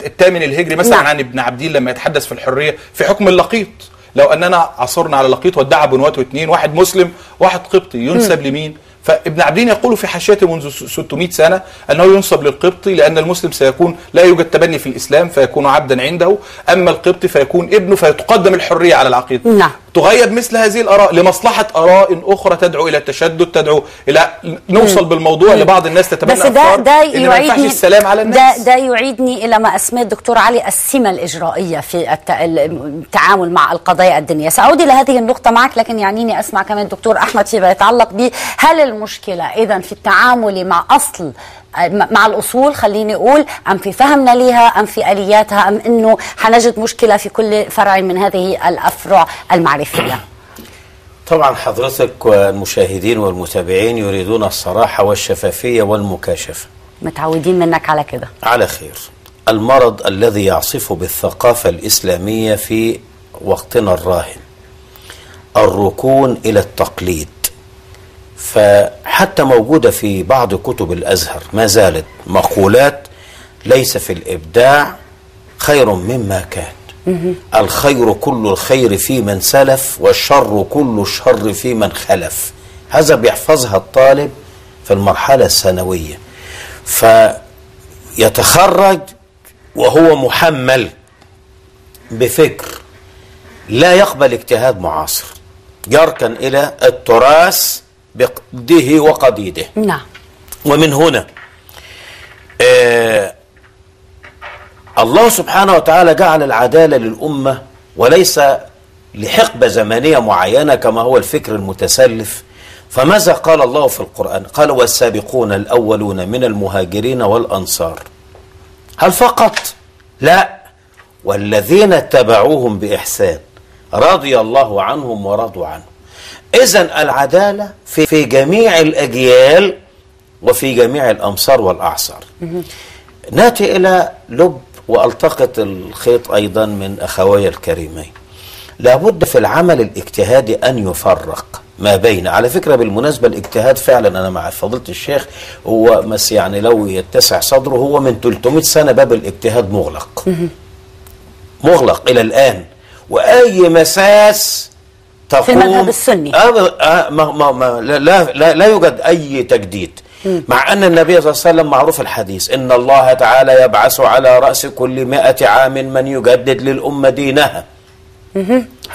الثامن الهجري مثلا عن ابن عبدين لما يتحدث في الحرية في حكم اللقيط، لو أننا عثرنا على لقيط وادعى بنواته اثنين، واحد مسلم واحد قبطي، ينسب لمين؟ فابن عبدين يقول في حاشيته منذ 600 سنة أنه ينسب للقبطي، لأن المسلم سيكون لا يوجد تبني في الإسلام فيكون عبدا عنده، أما القبطي فيكون ابنه، فيتقدم الحرية على العقيدة. نعم. تغيب مثل هذه الآراء لمصلحة آراء أخرى تدعو إلى التشدد، تدعو إلى نوصل بالموضوع لبعض الناس تتبنى أفكار ده يعيدني السلام على الناس. ده يعيدني إلى ما أسماه الدكتور علي السمة الإجرائية في التعامل مع القضايا الدينية. سأعود إلى هذه النقطة معك، لكن يعنيني أسمع كمان الدكتور أحمد فيما يتعلق به. هل المشكلة إذن في التعامل مع أصل، مع الأصول خليني أقول، أم في فهمنا ليها، أم في آلياتها، أم أنه حنجد مشكلة في كل فرع من هذه الأفرع المعرفية؟ طبعا حضرتك والمشاهدين والمتابعين يريدون الصراحة والشفافية والمكاشفة، متعودين منك على كده. على خير. المرض الذي يعصف بالثقافة الإسلامية في وقتنا الراهن الركون إلى التقليد، فحتى موجودة في بعض كتب الأزهر ما زالت مقولات ليس في الإبداع خير مما كان، الخير كل الخير في من سلف والشر كل الشر في من خلف. هذا بيحفظها الطالب في المرحلة الثانوية، فيتخرج وهو محمل بفكر لا يقبل اجتهاد معاصر، يركن إلى التراث بقده وقديده. نعم. ومن هنا الله سبحانه وتعالى جعل العدالة للأمة وليس لحقبة زمنية معينة كما هو الفكر المتسلف. فماذا قال الله في القرآن؟ قال والسابقون الأولون من المهاجرين والأنصار. هل فقط؟ لا، والذين اتبعوهم بإحسان رضي الله عنهم ورضوا عنه. إذن العدالة في جميع الأجيال وفي جميع الأمصار والأعصار. نأتي إلى لب وألتقط الخيط أيضا من أخوي الكريمين. لابد في العمل الاجتهادي أن يفرق ما بين، على فكرة بالمناسبة الاجتهاد فعلا أنا مع فضيلة الشيخ، هو بس يعني لو يتسع صدره، هو من 300 سنة باب الاجتهاد مغلق، مغلق إلى الآن، وأي مساس تقوم في المذهب السني ما ما لا, لا, لا يوجد أي تجديد. مع أن النبي صلى الله عليه وسلم معروف الحديث إن الله تعالى يبعث على رأس كل 100 عام من يجدد للأمة دينها.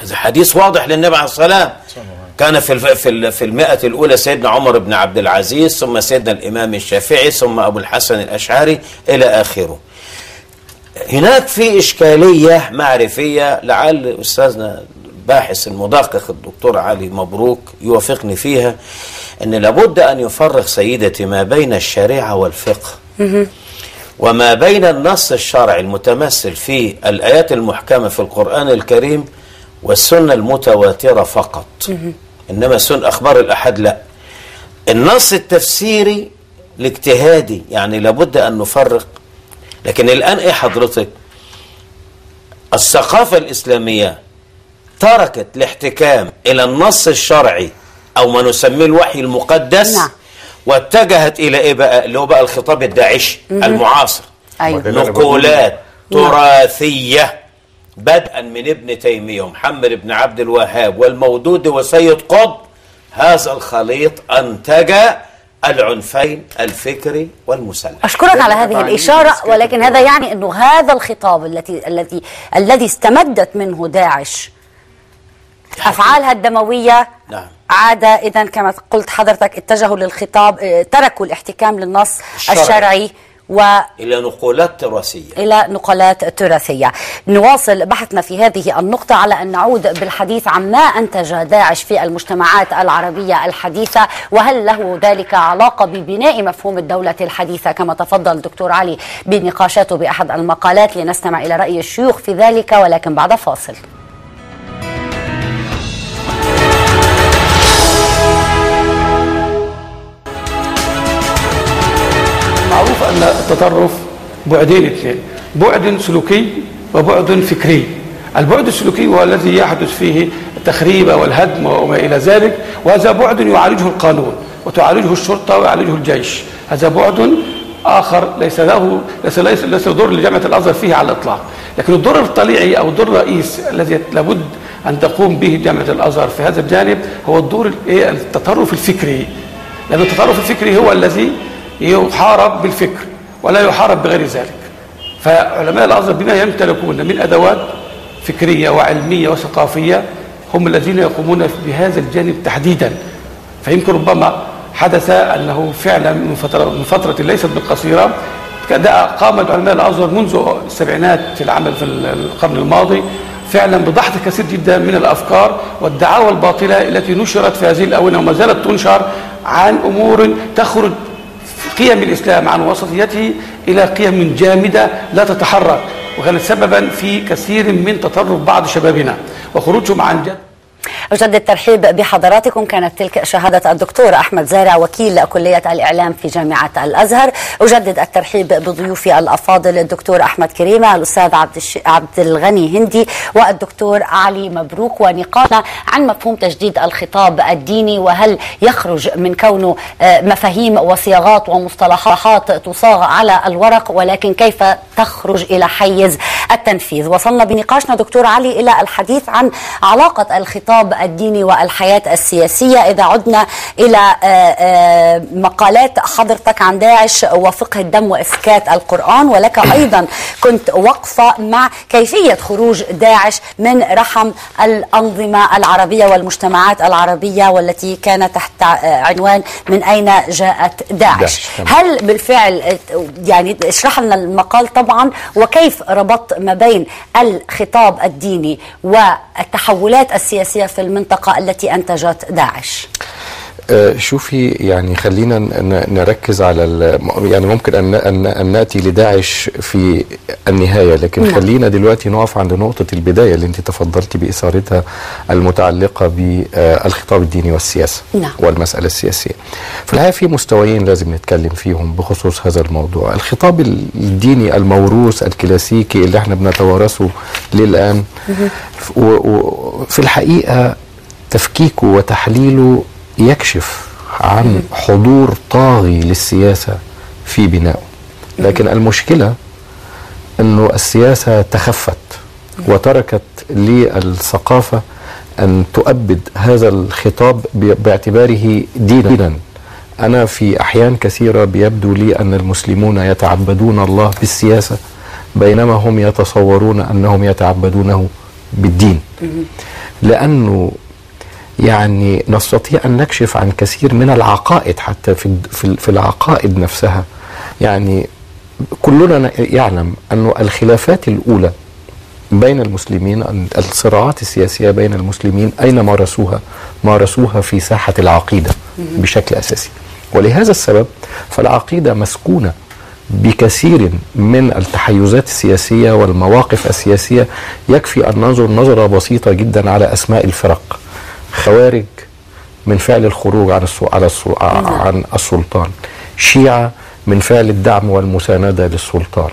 هذا حديث واضح للنبي عليه الصلاة والسلام. كان في المئة الأولى سيدنا عمر بن عبد العزيز، ثم سيدنا الإمام الشافعي، ثم أبو الحسن الأشعري إلى آخره. هناك في إشكالية معرفية لعل أستاذنا الباحث المدقق الدكتور علي مبروك يوافقني فيها، أن لابد أن يفرق سيدتي ما بين الشريعة والفقه، وما بين النص الشرعي المتمثل في الآيات المحكمة في القرآن الكريم والسنة المتواترة فقط، إنما سنة أخبار الأحد لا. النص التفسيري الاجتهادي، يعني لابد أن نفرق. لكن الآن إيه حضرتك؟ الثقافة الإسلامية تركت الاحتكام إلى النص الشرعي أو ما نسميه الوحي المقدس، نعم. واتجهت إلى إيه بقى؟ اللي هو بقى الخطاب الداعشي المعاصر. أيوة. نقولات تراثية، بدءا من ابن تيمية ومحمد بن عبد الوهاب والمودود وسيد قطب. هذا الخليط أنتج العنفين الفكري والمسلح. أشكرك على هذه الإشارة، ولكن هذا يعني أنه هذا الخطاب الذي استمدت منه داعش أفعالها الدموية، نعم، عاد إذن كما قلت حضرتك اتجهوا للخطاب، تركوا الاحتكام للنص الشرعي إلى نقولات تراثية، إلى نقلات تراثية. نواصل بحثنا في هذه النقطة على أن نعود بالحديث عن ما أنتج داعش في المجتمعات العربية الحديثة، وهل له ذلك علاقة ببناء مفهوم الدولة الحديثة كما تفضل الدكتور علي بنقاشاته بأحد المقالات. لنستمع إلى رأي الشيوخ في ذلك، ولكن بعد فاصل. معروف أن التطرف بعدين اثنين، بعد سلوكي وبعد فكري. البعد السلوكي هو الذي يحدث فيه التخريب والهدم وما إلى ذلك، وهذا بعد يعالجه القانون وتعالجه الشرطة ويعالجه الجيش. هذا بعد آخر ليس له ليس دور لجامعة الأزهر فيه على الإطلاق. لكن الدور الطليعي أو الدور الرئيس الذي لابد أن تقوم به جامعة الأزهر في هذا الجانب هو الدور التطرف الفكري، لأن التطرف الفكري هو الذي يحارب بالفكر ولا يحارب بغير ذلك. فعلماء الأزهر بما يمتلكون من أدوات فكرية وعلمية وثقافية هم الذين يقومون بهذا الجانب تحديدا. فيمكن ربما حدث أنه فعلا من فترة ليست بالقصيرة قام علماء الأزهر منذ السبعينات في العمل في القرن الماضي فعلا بضحط كثير جدا من الأفكار والدعاوى الباطلة التي نشرت في هذه الآونة وما زالت تنشر عن أمور تخرج قيم الإسلام عن وسطيته إلى قيم جامدة لا تتحرك، وكانت سببا في كثير من تطرف بعض شبابنا وخروجهم عن جد. أجدد الترحيب بحضراتكم. كانت تلك شهادة الدكتور أحمد زارع وكيل كلية الإعلام في جامعة الأزهر. أجدد الترحيب بضيوفي الأفاضل الدكتور أحمد كريمة، الأستاذ عبد الغني هندي، والدكتور علي مبروك، ونقاشنا عن مفهوم تجديد الخطاب الديني وهل يخرج من كونه مفاهيم وصياغات ومصطلحات تصاغ على الورق، ولكن كيف تخرج إلى حيز التنفيذ. وصلنا بنقاشنا دكتور علي إلى الحديث عن علاقة الخطاب الديني والحياة السياسية. إذا عدنا إلى مقالات حضرتك عن داعش وفقه الدم وإسكات القرآن، ولك أيضا كنت وقفة مع كيفية خروج داعش من رحم الأنظمة العربية والمجتمعات العربية، والتي كان تحت عنوان من أين جاءت داعش. هل بالفعل يعني اشرح لنا المقال طبعا، وكيف ربطت ما بين الخطاب الديني والتحولات السياسية في المنطقة التي أنتجت داعش؟ شوفي، يعني خلينا نركز على يعني ممكن أن نأتي لداعش في النهاية، لكن نعم. خلينا دلوقتي نقف عند نقطة البداية اللي انت تفضلتي بإثارتها المتعلقة بالخطاب الديني والسياسة، نعم. والمسألة السياسية. في الحقيقة في مستويين لازم نتكلم فيهم بخصوص هذا الموضوع. الخطاب الديني الموروث الكلاسيكي اللي احنا بنتوارثه للآن، وفي الحقيقة تفكيكه وتحليله يكشف عن حضور طاغي للسياسة في بنائه. لكن المشكلة أنه السياسة تخفت وتركت للثقافة أن تؤبد هذا الخطاب باعتباره دينا. أنا في أحيان كثيرة بيبدو لي أن المسلمون يتعبدون الله بالسياسة بينما هم يتصورون أنهم يتعبدونه بالدين، لأنه يعني نستطيع أن نكشف عن كثير من العقائد، حتى في العقائد نفسها. يعني كلنا يعلم أن الخلافات الأولى بين المسلمين، الصراعات السياسية بين المسلمين، أين مارسوها؟ مارسوها في ساحة العقيدة بشكل أساسي. ولهذا السبب فالعقيدة مسكونة بكثير من التحيزات السياسية والمواقف السياسية. يكفي أن ننظر نظرة بسيطة جدا على أسماء الفرق: خوارج من فعل الخروج عن السلطان، شيعة من فعل الدعم والمساندة للسلطان،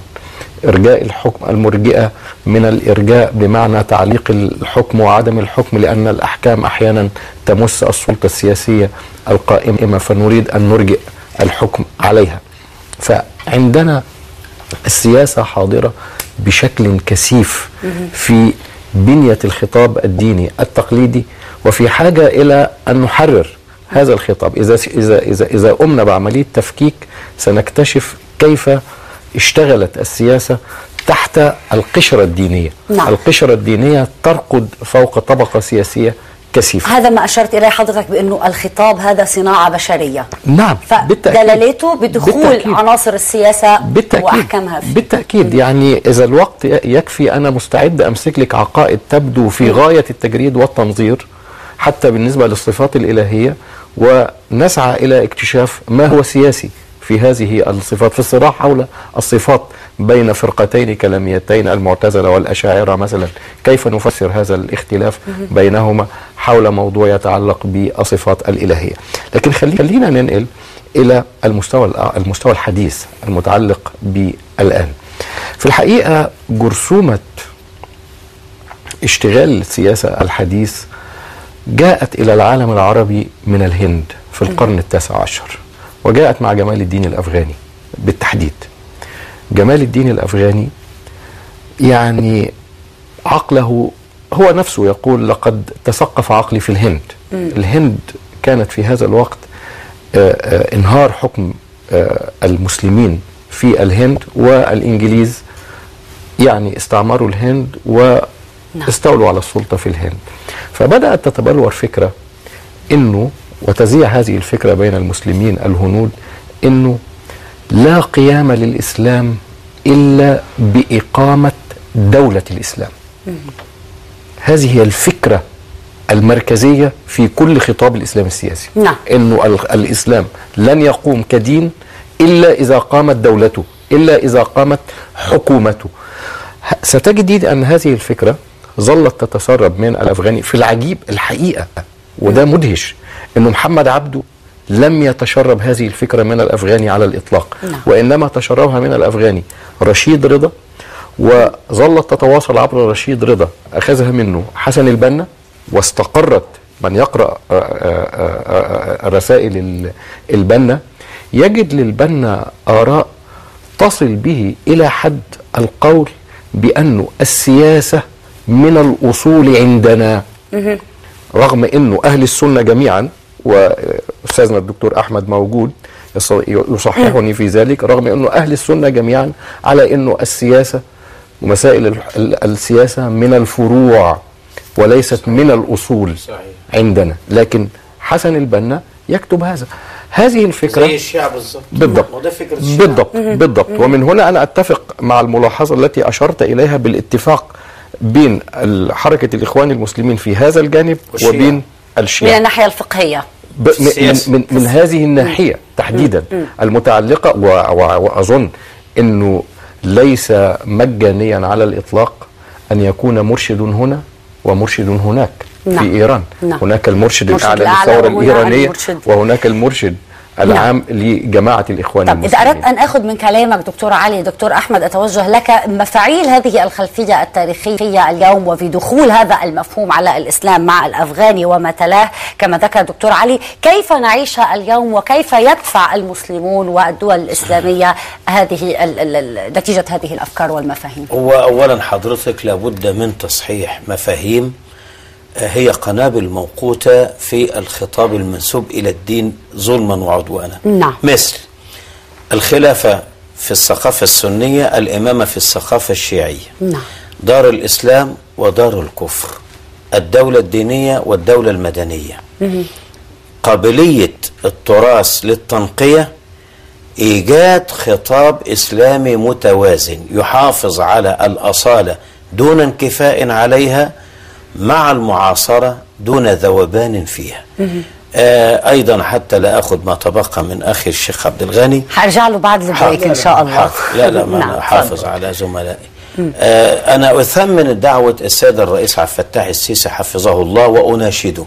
إرجاء الحكم، المرجئة من الإرجاء بمعنى تعليق الحكم وعدم الحكم، لأن الأحكام أحيانا تمس السلطة السياسية القائمة فنريد أن نرجئ الحكم عليها. فعندنا السياسة حاضرة بشكل كثيف في بنية الخطاب الديني التقليدي، وفي حاجة إلى أن نحرر هذا الخطاب. إذا إذا إذا إذا قمنا بعملية تفكيك سنكتشف كيف اشتغلت السياسة تحت القشرة الدينية. نعم. القشرة الدينية ترقد فوق طبقة سياسية كثيفة. هذا ما أشرت إليه حضرتك بأنه الخطاب هذا صناعة بشرية. نعم، فدلالته بدخول بالتأكيد. عناصر السياسة بالتأكيد. وأحكامها فيه. بالتأكيد. يعني إذا الوقت يكفي أنا مستعد أمسك لك عقائد تبدو في غاية التجريد والتنظير حتى بالنسبة للصفات الإلهية، ونسعى إلى اكتشاف ما هو سياسي في هذه الصفات، في الصراع حول الصفات بين فرقتين كلاميتين المعتزلة والأشاعرة مثلا، كيف نفسر هذا الاختلاف بينهما حول موضوع يتعلق بالصفات الإلهية. لكن خلينا ننقل إلى المستوى الحديث المتعلق بالآن. في الحقيقة جرثومة اشتغال السياسة الحديث جاءت إلى العالم العربي من الهند في القرن التاسع عشر، وجاءت مع جمال الدين الأفغاني بالتحديد. جمال الدين الأفغاني يعني عقله هو نفسه يقول لقد تثقف عقلي في الهند. الهند كانت في هذا الوقت انهار حكم المسلمين في الهند، والإنجليز يعني استعمروا الهند واستولوا على السلطة في الهند. فبدأت تتبلور فكرة إنه، وتزيع هذه الفكرة بين المسلمين الهنود، إنه لا قيام للإسلام إلا بإقامة دولة الإسلام. هذه هي الفكرة المركزية في كل خطاب الإسلام السياسي. نعم. إنه الإسلام لن يقوم كدين إلا إذا قامت دولته، إلا إذا قامت حكومته. ستجدين أن هذه الفكرة ظلت تتسرب من الأفغاني. في العجيب الحقيقة، وده مدهش، أنه محمد عبده لم يتشرب هذه الفكرة من الأفغاني على الإطلاق. نعم. وإنما تشربها من الأفغاني رشيد رضا، وظلت تتواصل عبر رشيد رضا، أخذها منه حسن البنا، واستقرت. من يقرأ رسائل البنا يجد للبنا آراء تصل به إلى حد القول بأن السياسة من الأصول عندنا، رغم أنه أهل السنة جميعا، وأستاذنا الدكتور أحمد موجود يصححني في ذلك، رغم أنه أهل السنة جميعا على أنه السياسة ومسائل السياسة من الفروع وليست من الأصول عندنا، لكن حسن البنا يكتب هذا. هذه الفكرة زي الشيعة بالضبط. بالضبط بالضبط بالضبط. ومن هنا أنا أتفق مع الملاحظة التي أشرت إليها بالاتفاق بين حركة الإخوان المسلمين في هذا الجانب وبين الشيعة من الناحية الفقهية، من هذه الناحية تحديدا المتعلقة. وأظن أنه ليس مجانيا على الإطلاق أن يكون مرشد هنا ومرشد هناك. نعم. في إيران. نعم. هناك المرشد الأعلى للثورة الإيرانية، وهناك المرشد العام لجماعة الإخوان المسلمين. إذا أردت أن أخذ من كلامك دكتور علي، دكتور أحمد، أتوجه لك مفاعيل هذه الخلفية التاريخية اليوم وفي دخول هذا المفهوم على الإسلام مع الأفغاني وما تلاه كما ذكر دكتور علي، كيف نعيشها اليوم وكيف يدفع المسلمون والدول الإسلامية هذه نتيجة هذه الأفكار والمفاهيم؟ هو أولا حضرتك لابد من تصحيح مفاهيم هي قنابل موقوتة في الخطاب المنسوب إلى الدين ظلما وعدوانا. نعم. مثل الخلافة في الثقافة السنية، الإمامة في الثقافة الشيعية. نعم. دار الإسلام ودار الكفر، الدولة الدينية والدولة المدنية. قابلية التراث للتنقية، إيجاد خطاب إسلامي متوازن يحافظ على الأصالة دون انكفاء عليها مع المعاصرة دون ذوبان فيها. أيضا حتى لا أخذ ما تبقى من أخي الشيخ عبد الغني، هرجع له بعد ال break إن شاء الله. لا لا، ما أنا حافظ على زملائي. أنا أثمن دعوة السيد الرئيس عبد الفتاح السيسي حفظه الله وأناشده.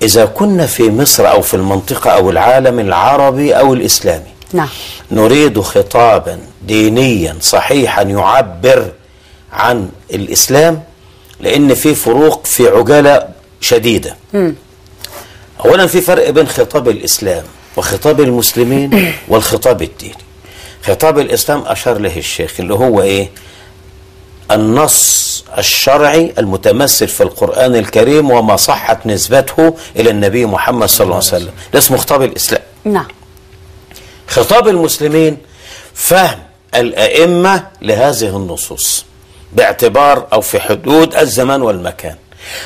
إذا كنا في مصر أو في المنطقة أو العالم العربي أو الإسلامي، نعم، نريد خطابا دينيا صحيحا يعبر عن الإسلام، لأن في فروق في عجالة شديدة. أولا في فرق بين خطاب الإسلام وخطاب المسلمين والخطاب الديني. خطاب الإسلام أشار له الشيخ اللي هو إيه؟ النص الشرعي المتمثل في القرآن الكريم وما صحت نسبته إلى النبي محمد صلى الله عليه وسلم، ده اسمه خطاب الإسلام. نعم. خطاب المسلمين فهم الأئمة لهذه النصوص باعتبار أو في حدود الزمان والمكان.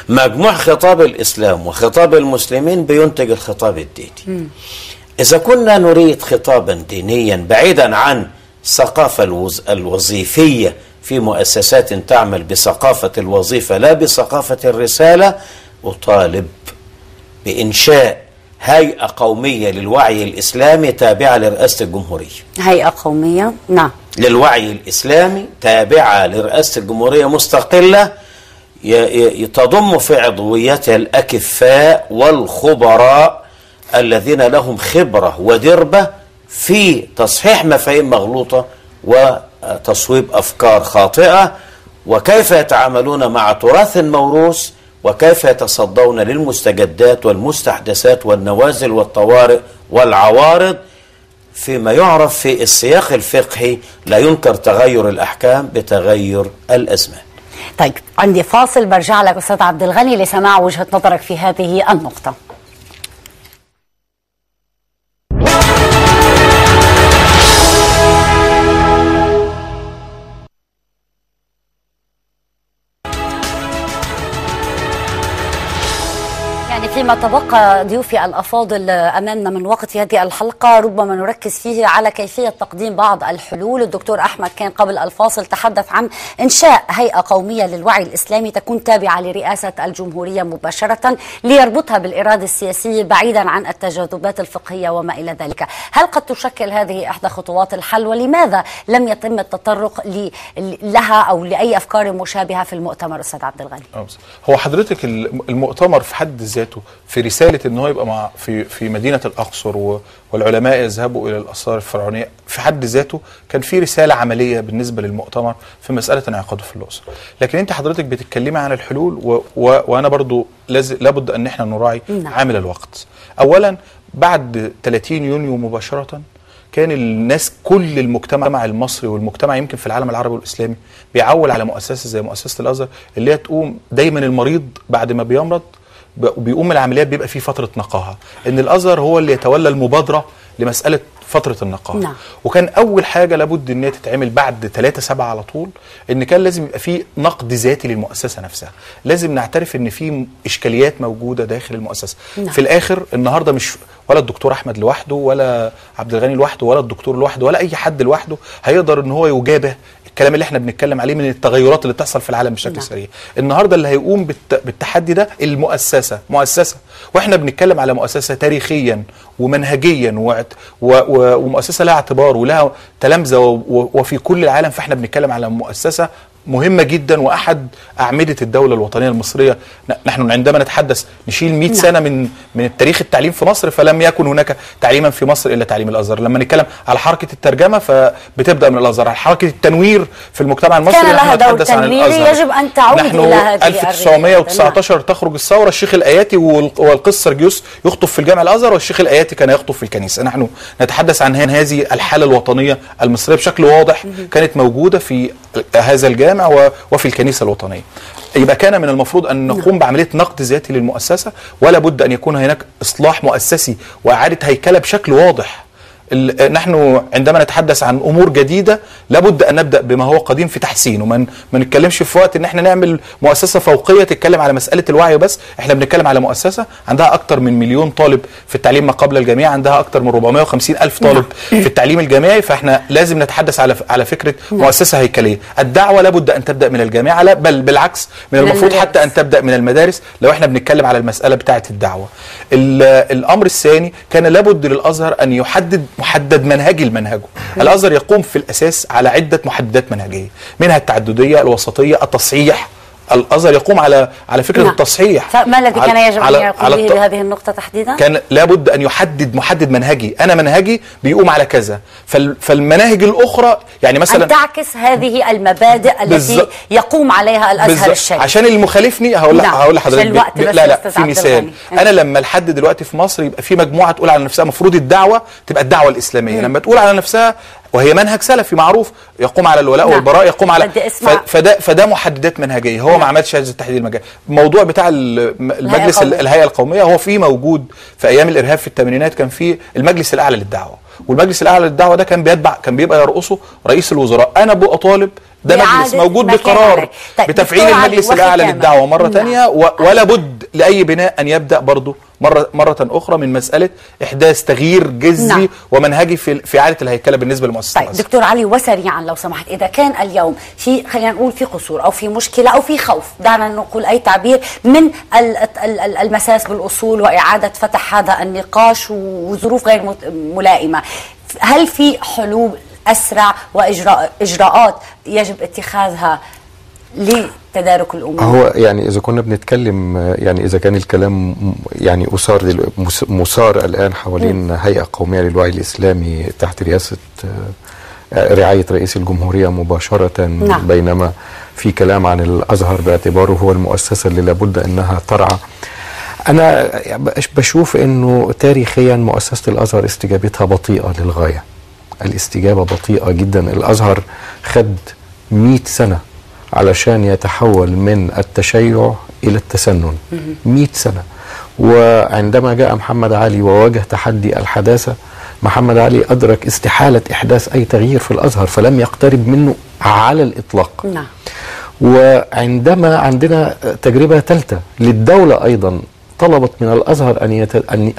مجموع خطاب الإسلام وخطاب المسلمين بينتج الخطاب الديني. إذا كنا نريد خطابا دينيا بعيدا عن الثقافة الوظيفية في مؤسسات تعمل بثقافة الوظيفة لا بثقافة الرسالة، أطالب بإنشاء هيئة قومية للوعي الإسلامي تابعة لرئاسة الجمهورية. هيئة قومية، نعم، للوعي الإسلامي تابعة لرئاسة الجمهورية مستقلة، تضم في عضويتها الأكفاء والخبراء الذين لهم خبرة ودربة في تصحيح مفاهيم مغلوطة وتصويب أفكار خاطئة، وكيف يتعاملون مع تراث موروث، وكيف يتصدون للمستجدات والمستحدثات والنوازل والطوارئ والعوارض فيما يعرف في السياق الفقهي لا ينكر تغير الأحكام بتغير الأزمان. طيب، عندي فاصل، برجع لك أستاذ عبد الغني لسماع وجهة نظرك في هذه النقطة. فيما تبقى ضيوفي الأفاضل أمامنا من وقت في هذه الحلقة ربما نركز فيه على كيفية تقديم بعض الحلول. الدكتور أحمد كان قبل الفاصل تحدث عن إنشاء هيئة قومية للوعي الإسلامي تكون تابعة لرئاسة الجمهورية مباشرة ليربطها بالإرادة السياسية بعيدا عن التجاذبات الفقهية وما إلى ذلك. هل قد تشكل هذه إحدى خطوات الحل، ولماذا لم يتم التطرق لها أو لأي أفكار مشابهة في المؤتمر أستاذ عبد الغني؟ هو حضرتك المؤتمر في حد ذاته في رسالة ان هو يبقى مع في مدينة الأقصر والعلماء يذهبوا إلى الآثار الفرعونية، في حد ذاته كان في رسالة عملية بالنسبة للمؤتمر في مسألة انعقاده في الأقصر. لكن أنت حضرتك بتتكلمي عن الحلول وأنا برضو لابد أن احنا نراعي عامل الوقت. أولا بعد 30 يونيو مباشرة كان الناس كل المجتمع المصري والمجتمع يمكن في العالم العربي والإسلامي بيعول على مؤسسة زي مؤسسة الأزهر اللي هي تقوم دايما المريض بعد ما بيمرض وبيقوم العمليات بيبقى فيه فترة نقاهة، ان الازهر هو اللي يتولى المبادرة لمسألة فترة النقاهة. نعم. وكان اول حاجة لابد ان هي تتعمل بعد 3/7 على طول ان كان لازم يبقى فيه نقد ذاتي للمؤسسة نفسها، لازم نعترف ان في اشكاليات موجودة داخل المؤسسة. نعم. في الاخر النهاردة مش ولا الدكتور احمد لوحده ولا عبد الغني لوحده ولا الدكتور لوحده ولا اي حد لوحده هيقدر ان هو يجابه الكلام اللي احنا بنتكلم عليه من التغيرات اللي بتحصل في العالم بشكل سريع. النهارده اللي هيقوم بالتحدي ده المؤسسة، مؤسسة، واحنا بنتكلم على مؤسسة تاريخيا ومنهجيا ومؤسسة لها اعتبار ولها تلامذه وفي كل العالم، فاحنا بنتكلم على مؤسسة مهمة جدا وأحد أعمدة الدولة الوطنية المصرية. نحن عندما نتحدث نشيل 100 سنة من التاريخ التعليم في مصر، فلم يكن هناك تعليما في مصر إلا تعليم الأزهر. لما نتكلم على حركة الترجمة فبتبدأ من الأزهر، على حركة التنوير في المجتمع المصري كان لها دور تنويري يجب أن تعود إلى هذه. 1919 تخرج الثورة، الشيخ الآياتي والقس سرجيوس يخطب في الجامع الأزهر، والشيخ الآياتي كان يخطب في الكنيسة. نحن نتحدث عن هذه الحالة الوطنية المصرية بشكل واضح كانت موجودة في هذا الجامع وفي الكنيسة الوطنية. يبقى كان من المفروض أن نقوم بعملية نقد ذاتي للمؤسسة، ولا بد أن يكون هناك إصلاح مؤسسي وإعادة هيكلة بشكل واضح. نحن عندما نتحدث عن امور جديدة لابد ان نبدا بما هو قديم في تحسينه، ما نتكلمش في وقت ان احنا نعمل مؤسسة فوقيه تتكلم على مسالة الوعي بس. احنا بنتكلم على مؤسسة عندها اكثر من 1,000,000 طالب في التعليم ما قبل الجامعي، عندها اكثر من 450,000 طالب في التعليم الجامعي، فاحنا لازم نتحدث على فكرة مؤسسة هيكلية. الدعوة لابد ان تبدا من الجامعة، لا بل بالعكس من المفروض حتى ان تبدا من المدارس لو احنا بنتكلم على المسالة بتاعه الدعوة. الامر الثاني كان لابد للازهر ان يحدد محدد منهجي لمنهجه. الازهر يقوم في الاساس على عده محددات منهجيه، منها التعددية، الوسطية، التصحيح. الازهر يقوم على فكرة التصحيح. فما الذي كان يجب ان يقوم به بهذه النقطة تحديدا؟ كان لابد ان يحدد محدد منهجي، انا منهجي بيقوم على كذا، فالمناهج الاخرى يعني مثلا أن تعكس هذه المبادئ التي يقوم عليها الازهر الشريف. عشان اللي مخالفني هقول لحضرتك لا لا في مثال. انا لما لحد دلوقتي في مصر يبقى في مجموعة تقول على نفسها المفروض الدعوة تبقى الدعوة الاسلامية، لما تقول على نفسها وهي منهج سلفي معروف يقوم على الولاء والبراء، يقوم على فده محددات منهجيه. هو ما عملش هذا التحديد المنهجي. الموضوع بتاع المجلس الهيئة القومية هو في موجود في ايام الارهاب في الثمانينات، كان في المجلس الاعلى للدعوة، والمجلس الاعلى للدعوة ده كان بيتبع، كان بيبقى يرقصه رئيس الوزراء. انا بقى طالب ده مجلس موجود بقرار. طيب بتفعيل المجلس الاعلى للدعوة مرة ثانية، ولا بد لاي بناء ان يبدا برضه مرة اخرى من مسالة احداث تغيير جذري ومنهجي في اعاده الهيكله بالنسبة للمؤسسات. طيب دكتور علي، وسريعا لو سمحت، اذا كان اليوم في، خلينا نقول في قصور او في مشكلة او في خوف، دعنا نقول اي تعبير، من المساس بالاصول واعاده فتح هذا النقاش وظروف غير ملائمه، هل في حلول أسرع وإجراءات يجب اتخاذها لتدارك الأمور؟ هو يعني إذا كنا بنتكلم، يعني إذا كان الكلام يعني مثار الآن حوالين هيئة قومية للوعي الإسلامي تحت رئاسة رعاية رئيس الجمهورية مباشرة، بينما في كلام عن الأزهر باعتباره هو المؤسسة اللي لابد أنها ترعى. أنا بشوف أنه تاريخيا مؤسسة الأزهر استجابتها بطيئة للغاية، الاستجابة بطيئة جدا. الأزهر خد 100 سنة علشان يتحول من التشيع إلى التسنن، 100 سنة. وعندما جاء محمد علي وواجه تحدي الحداثة، محمد علي أدرك استحالة إحداث أي تغيير في الأزهر، فلم يقترب منه على الإطلاق. وعندما عندنا تجربة ثالثة للدولة أيضا، طلبت من الأزهر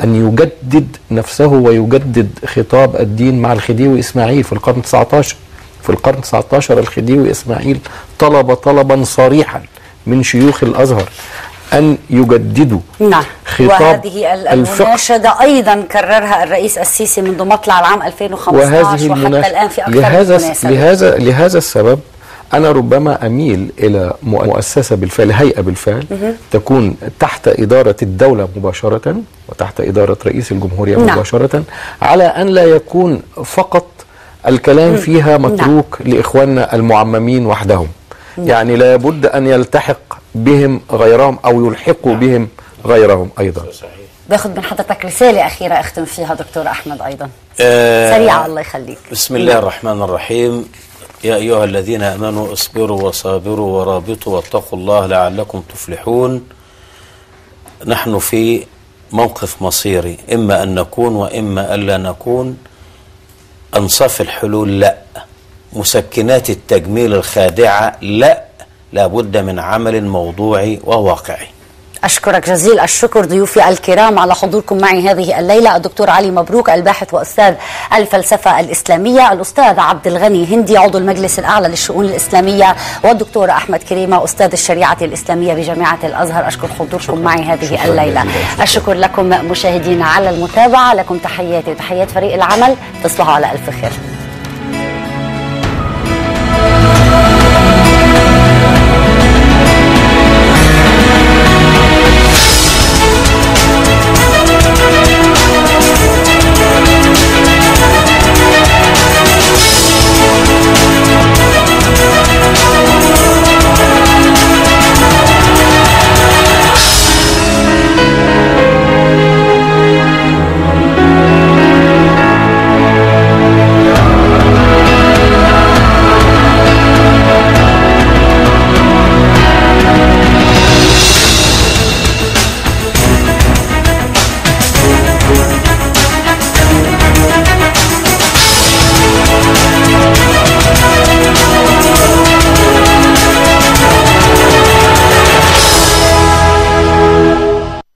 أن يجدد نفسه ويجدد خطاب الدين مع الخديوي إسماعيل في القرن 19. في القرن 19 الخديوي إسماعيل طلب طلبا صريحا من شيوخ الأزهر أن يجددوا خطاب. وهذه المناشدة أيضا كررها الرئيس السيسي منذ مطلع العام 2015 وحتى الآن في أكثر من مناسبة. لهذا السبب أنا ربما أميل إلى مؤسسة بالفعل، هيئة بالفعل تكون تحت إدارة الدولة مباشرة وتحت إدارة رئيس الجمهورية مباشرة، على أن لا يكون فقط الكلام فيها متروك لإخواننا المعممين وحدهم. يعني لابد أن يلتحق بهم غيرهم أو يلحقوا بهم غيرهم أيضا. باخذ من حضرتك رسالة أخيرة أختم فيها دكتور أحمد أيضا، سريعة الله يخليك. بسم الله الرحمن الرحيم. يا أيها الذين آمنوا اصبروا وصابروا ورابطوا واتقوا الله لعلكم تفلحون. نحن في موقف مصيري، إما أن نكون وإما ألا نكون. أنصاف الحلول لا، مسكنات التجميل الخادعة لا، لابد من عمل موضوعي وواقعي. أشكرك جزيل الشكر ضيوفي الكرام على حضوركم معي هذه الليلة، الدكتور علي مبروك الباحث وأستاذ الفلسفة الإسلامية، الأستاذ عبد الغني هندي عضو المجلس الأعلى للشؤون الإسلامية، والدكتور أحمد كريمة أستاذ الشريعة الإسلامية بجامعة الأزهر. أشكر حضوركم معي هذه الليلة. الشكر لكم مشاهدينا على المتابعة، لكم تحياتي وتحيات فريق العمل، تصبحوا على ألف خير.